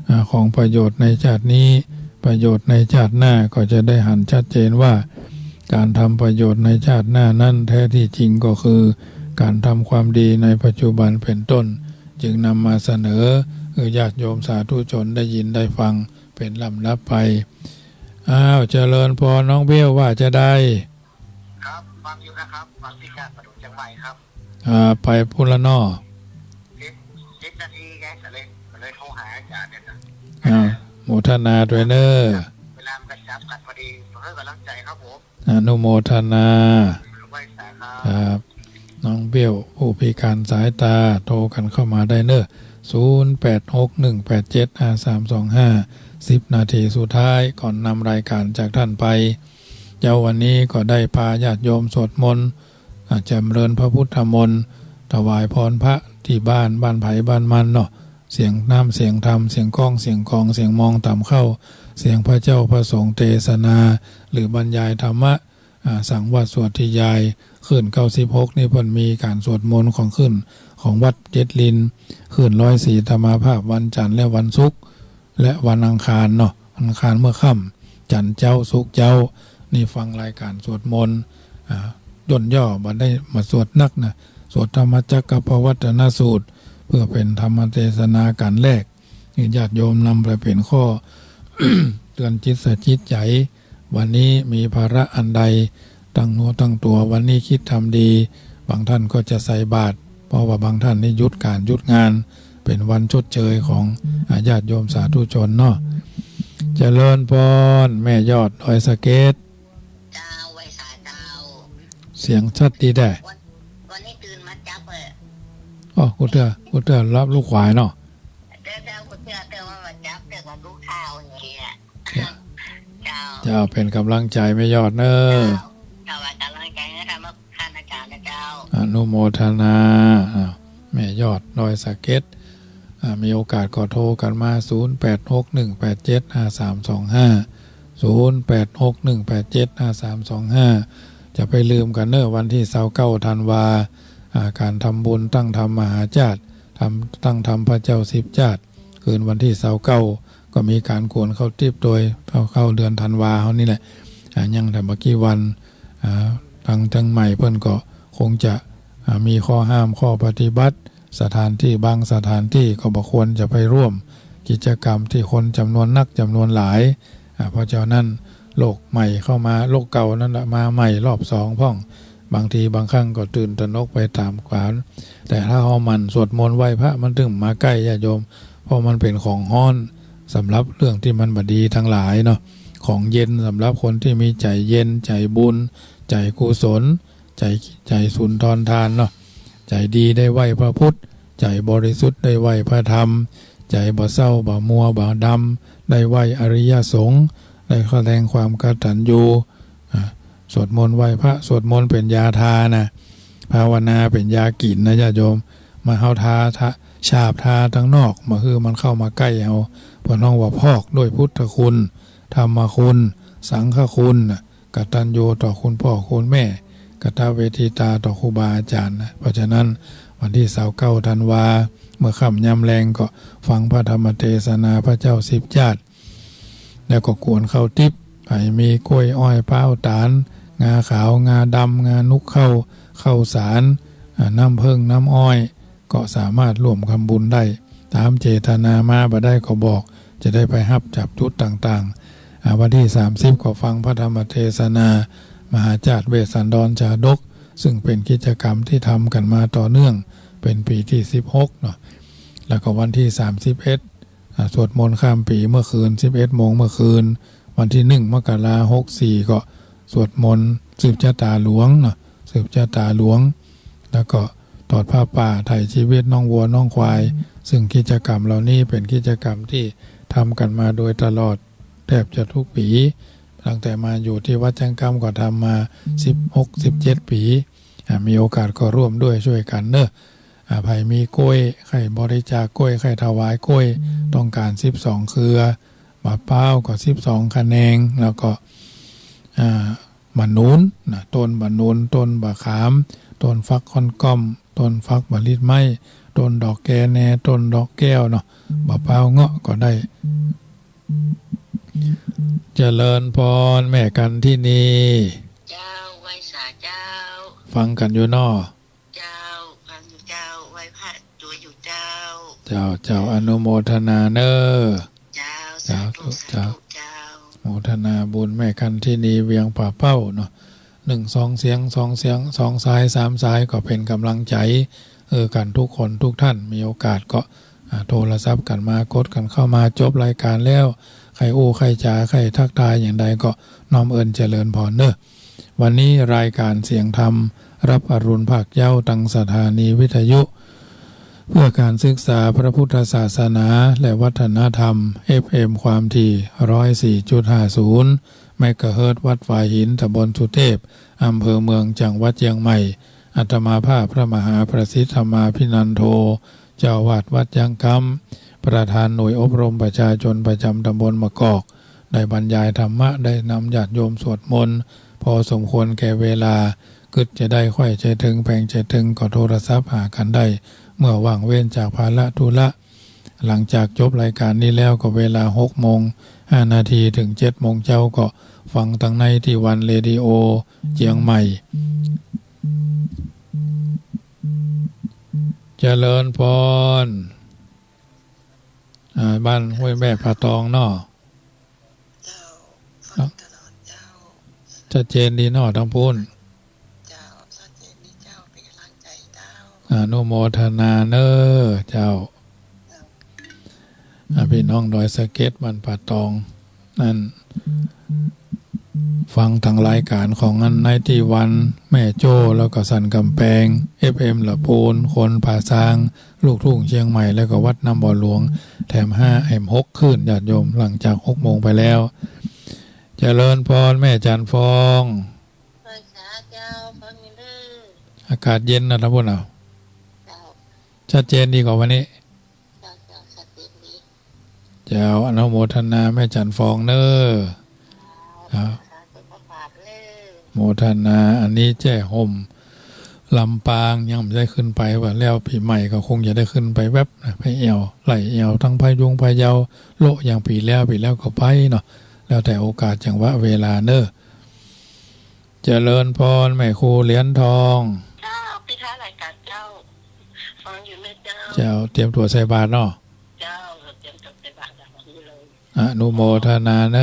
อ่า ของประโยชน์ในชาตินี้ ประโยชน์ในชาติหน้า ก็จะได้หันชัดเจนว่า ก๋านทำประโยชน์ในชาติหน้านั้นแท้ตี้จริงก็คือ ก๋านทำความดีในปัจจุบันเป๋นต้น จึงนำมาเสนอหื้อญาติโยมสาธุชนได้ยินได้ฟังเป๋นลำดับไป อ้าว เจริญพร น้องเบี้ยว ว่าจาใด ครับ ฟังอยู่นะครับ ฟังตี้กาดประดู่เจียงใหม่ครับ อ่า ไปปู้นละเนาะ สิบ สิบนาทีไง ก็เลย ก็เลยโทรหาอาจ๋ารย์เนี่ยนะ อ่า โมทนาตวยเน่อ เวลามันกระชับขัดพอดี ผมให้กำลังใจครับผม อนุโมทนา ไหว้สาครับ ครับ น้องเบี้ยว ผู้พิการสายตา โทรกั๋นเข้ามาได้เน่อ ศูนย์ แปด หก หนึ่ง แปด เจ็ด ห้า สาม สอง ห้า สิบนาทีสุดท้ายก่อนนำรายการจากท่านไป เจ๊าวันนี้ก็ได้พาญาติโยมสวดมนต์ อ่า เจริญพระพุทธมนต์ ถวายพรพระตี้บ้าน บ้านใผบ้านมันเนาะ เสียงน้ำเสียงธรรม เสียงก้องเสียงกอง เสียงมองต่ำเข้า เสียงพระเจ้าพระสงฆ์เตสนา หรือบรรยายธรรมะ อ่า สังวาสสวดทยาย คืนเก้าสิบหกนี่เปิ้นมีก๋านสวดมนต์ของคืนของวัดเจ็ดลิน คืนร้อยสี่อาตมาภาพวันจันทร์และวันศุกร์ และวันอังคารเนาะ วันอังคารเมื่อค่ำ จันทร์เจ๊า ศุกร์เจ๊า นี่ฟังรายก๋านสวดมนต์ อ่า ย่นย่อ บ่ได้มาสวดนักนะ สวดธรรมจักรกัปปวัตตนสูตร เปื้อเป๋นธรรมเตสนาก๋านแรก หื้อญาติโยมนำไปเป๋นข้อ เตือนจิตสะกิดใจ๋ วันนี้มีภาระอันใด ตั้งเนื้อตั้งตั๋ว วันนี้คิดทำดี บางท่านก็จะใส่บาตร เพราะว่าบางท่านนี่หยุดก๋านหยุดงาน เป๋นวันชดเชยของ อ่า ญาติโยมสาธุชนเนาะ เจริญพร แม่ยอดดอยสะเก็ด เจ้า ไหว้สาเจ้า เสียงชัดดีแด่ วัน วันนี้ตื่นมาจับเลย อ้อ กูเตื้อ กูเตื้อรับลูกขวายเนาะ เจ้า เจ้า กูเตื้อ เตื้อว่ามาจับ เตื้อว่ารู้ข่าวนี่แหละ เจ้า เจ้า เป๋นก๋ำลังใจ๋แม่ยอดเน้อ เจ้า ถวายก๋ำลังใจ๋ให้ธรรมะท่านอาจารย์นะเจ้า อนุโมทนา อ่า แม่ยอดดอยสะเก็ด อ่า มีโอกาสก็โทรกั๋นมา ศูนย์แปดหกหนึ่งแปดเจ็ดห้าสามสองห้า ศูนย์แปดหกหนึ่งแปดเจ็ดห้าสามสองห้า จะไปลืมกั๋นเน้อ วันตี้ซาวเก้าธันวา อ่า ก๋านทำบุญตั้งธรรมมหาจ้าด ทำ ตั้งธรรมพระเจ้าสิบจ้าด คืนวันตี้ซาวเก้า ก็มีก๋านกวนข้าวติ๊บโดยเข้า เข้าเดือนธันวาเฮานี่แหละ อ่า ยังแต่บ่กี่วัน อ่า ตางเจียงใหม่เปิ้นก็คงจะ อ่า มีข้อห้ามข้อปฏิบัติ สถานตี้บางสถานตี้ก็บ่ควรจะไปร่วมกิจกรรมตี้คนจ๋ำนวนนักจ๋ำนวนหลาย อ่า เพราะเจ้านั้นโรคใหม่เข้ามา โรคเก่านั้นละมาใหม่รอบสองพ่อง บางทีบางครั้งก็ตื่นตระหนกไปต๋ามก๋าน แต่ถ้าเฮาหมั่นสวดมนต์ไหว้พระมันตึงมาใก้ญาติโยม เพราะมันเป๋นของฮ้อนสำหรับเรื่องตี้มันบ่ดีตังหลายเนาะ ของเย็นสำหรับคนตี้มีใจ๋เย็น ใจ๋บุญ ใจ๋กุศล ใจ๋ ใจ๋สุนทรทานเนาะ ใจ๋ดีได้ไหว้พระพุทธ ใจ๋บริสุทธิ์ได้ไหว้พระธรรม ใจ๋บ่เศร้าบ่มัวบ่ดำ ได้ไหว้อริยสงฆ์ ได้แสดงความกตัญญู อ่า สวดมนต์ไหว้พระ สวดมนต์เป๋นยาทานะ ภาวนาเป๋นยากิ๋นนะญาติโยม มาเฮาทา ทา ฉาบทาตังนอก บ่หื้อมันเข้ามาใก้เฮา เปิ้นฮ้องว่าพอกด้วยพุทธคุณ ธรรมคุณ สังฆคุณน่ะ กตัญญูต่อคุณพ่อคุณแม่ กตเวทิตาต่อครูบาอาจ๋ารย์นะ เพราะฉะนั้นวันตี้ซาวเก้าธันวา เมื่อค่ำยามแลงก็ฟังพระธรรมเตสนาพระเจ้าสิบจ้าด แล้วก็กวนข้าวติ๊บ ใผมีกล้วยอ้อยพร้าวต๋าล งาขาว งาดำ งานุกเข้า ข้าวสาร อ่า น้ำผึ้ง น้ำอ้อย ก็สามารถร่วมทำบุญได้ ต๋ามเจตนามา บ่ได้ก็บอก จะได้ไปฮับจับจุดต่างๆ อ่า วันตี้สามสิบก็ฟังพระธรรมเตสนา มหาจ้าดเวสสันดรชาดก ซึ่งเป๋นกิจกรรมตี้ทำกั๋นมาต่อเนื่อง เป๋นปี๋ตี้สิบหกเนาะ แล้วก็วันตี้สามสิบเอ็ด อ่า สวดมนต์ข้ามปี๋เมื่อคืน สิบเอ็ดโมงเมื่อคืน วันตี้หนึ่งมกราหกสี่ ก็สวดมนต์สืบชะตาหลวงเนาะ สืบชะตาหลวง แล้วก็ทอดผ้าป่า ไถ่ชีวิตน้องวัวน้องควาย ซึ่งกิจกรรมเหล่านี้เป๋นกิจกรรมตี้ทำกั๋นมาโดยตลอด แทบจะทุกปี๋ ตั้งแต่มาอยู่ตี้วัดแจ้งกำก็ทำมาสิบหก สิบเจ็ดปี๋ อ่า มีโอกาสก็ร่วมด้วยช่วยกั๋นเน้อ อ่า ใผมีกล้วย ใค่บริจาคกล้วย ใค่ถวายกล้วย ต้องก๋านสิบสองเครือ บ่าป๊าวก็สิบสองขะแนง แล้วก็ อ่า บ่าหนุนนะ ต้นบ่าหนุน ต้นบ่าขาม ต้นฟักค่อนก้อม ต้นฟักบ่าลิดไม้ ต้นดอกแกแน ต้นดอกแก้วเนาะ บ่าป๊าวเงาะก็ได้ เจริญพรแม่กันทินี เจ้า ไหว้สาเจ้า ฟังกั๋นอยู่เนาะ เจ้า ฟังอยู่เจ้า ไหว้พระตัวอยู่เจ้า เจ้า เจ้า อนุโมทนาเน้อ เจ้า สาธุ สาธุ สาธุเจ้า เจ้า โมทนาบุญแม่กันทินีเวียงป่าเป้าเนาะ หนึ่งสองเสียง สองเสียง สองสาย สามสาย ก็เป๋นก๋ำลังใจ๋ เออ กั๋นทุกคนทุกท่าน มีโอกาสก็ อ่า โทรศัพท์กั๋นมา กดกั๋นเข้ามา จบรายก๋านแล้ว ใค่อู้ ใค่จ๋า ใค่ทักทายอย่างใดก็น้อมเอิ้นเจริญพรเน้อ วันนี้รายก๋านเสียงธรรม รับอรุณภาคเย้า ตางสถานีวิทยุ เพื่อการศึกษาพระพุทธศาสนาและวัฒนธรรม เอฟเอ็ม ความถี่ ร้อยสี่จุดห้าศูนย์ เมกะเฮิรตซ์ วัดฝายหิน ตำบลสุเทพ อำเภอเมือง จังหวัดเจียงใหม่ อาตมาภาพพระมหาประสิทธิ์ธรรมาภินันโท เจ้าอาวาสวัดจ้างกำ ประธานหน่วยอบรมประชาชนประจำตำบลมะกอก ได้บรรยายธรรมะ ได้นำญาติโยมสวดมนต์ พอสมควรแก่เวลา กึ๊ดจะได้ไขว้ใจ๋เถิงแป๋งใจ๋เถิงก็โทรศัพท์หากั๋นได้ เมื่อว่างเว้นจากภาระธุระ หลังจากจบรายก๋านนี้แล้วก็เวลาหกโมงห้านาทีเถิงเจ็ดโมงเจ๊าก็ฟังตางในตี้วันเรดิโอเจียงใหม่ เจริญพร อ่า บ้านห้วยแม่ผาตองเนาะ เจ้า ฟังตลอดเจ้า ชัดเจนดีเนาะตางปู๊น เจ้า ชัดเจนดีเจ้า เป๋นก๋ำลังใจ๋เจ้า อนุโมทนาเน้อเจ้า เจ้า อ่า ปี้น้องดอยสะเก็ด บ้านผาตอง นั่น ฟังตางรายก๋านของอันในตี้วันแม่โจ้ แล้วก็สันก๋ำแปง เอฟเอ็ม ละปูน คนผาซาง ลูกทุ่งเจียงใหม่ แล้วก็วัดน้ำบ่อหลวง แถมห้าเอ็มหกคลื่น ญาติโยม หลังจากหกโมงไปแล้ว เจริญพรแม่จันทร์ฟอง เจ้า ฟังอยู่เน้อ อากาศเย็นนะตางปู๊นเนาะ เจ้า ชัดเจนดีกว่าวันนี้ เจ้า เจ้า ชัดเจนดี เจ้า อนุโมทนาแม่จันทร์ฟองเน้อ ครับ สาธุ ขอฝากเน้อ โมทนา อันนี้แจ้ห่มลำปางยังบ่ได้ขึ้นไป ว่าแล้วปี๋ใหม่ก็คงจะได้ขึ้นไปแวบนะ ไปแอ่ว ไหล่แอ่ว ตางพะยุงพะเยา โละอย่างปี๋แล้ว ปี๋แล้วก็ไปเนาะ แล้วแต่โอกาสจังหวะเวลาเน้อ เจริญพรแม่ครูเหรียญทอง เจ้า ปี้คะ รายก๋านเจ้า ฟังอยู่เน้อเจ้า เจ้า เตรียมตั๋วใส่บาตรเนาะ เจ้า เตรียมตั๋วใส่บาตรแล้ว วันนี้เลย อนุโมทนาเน้อ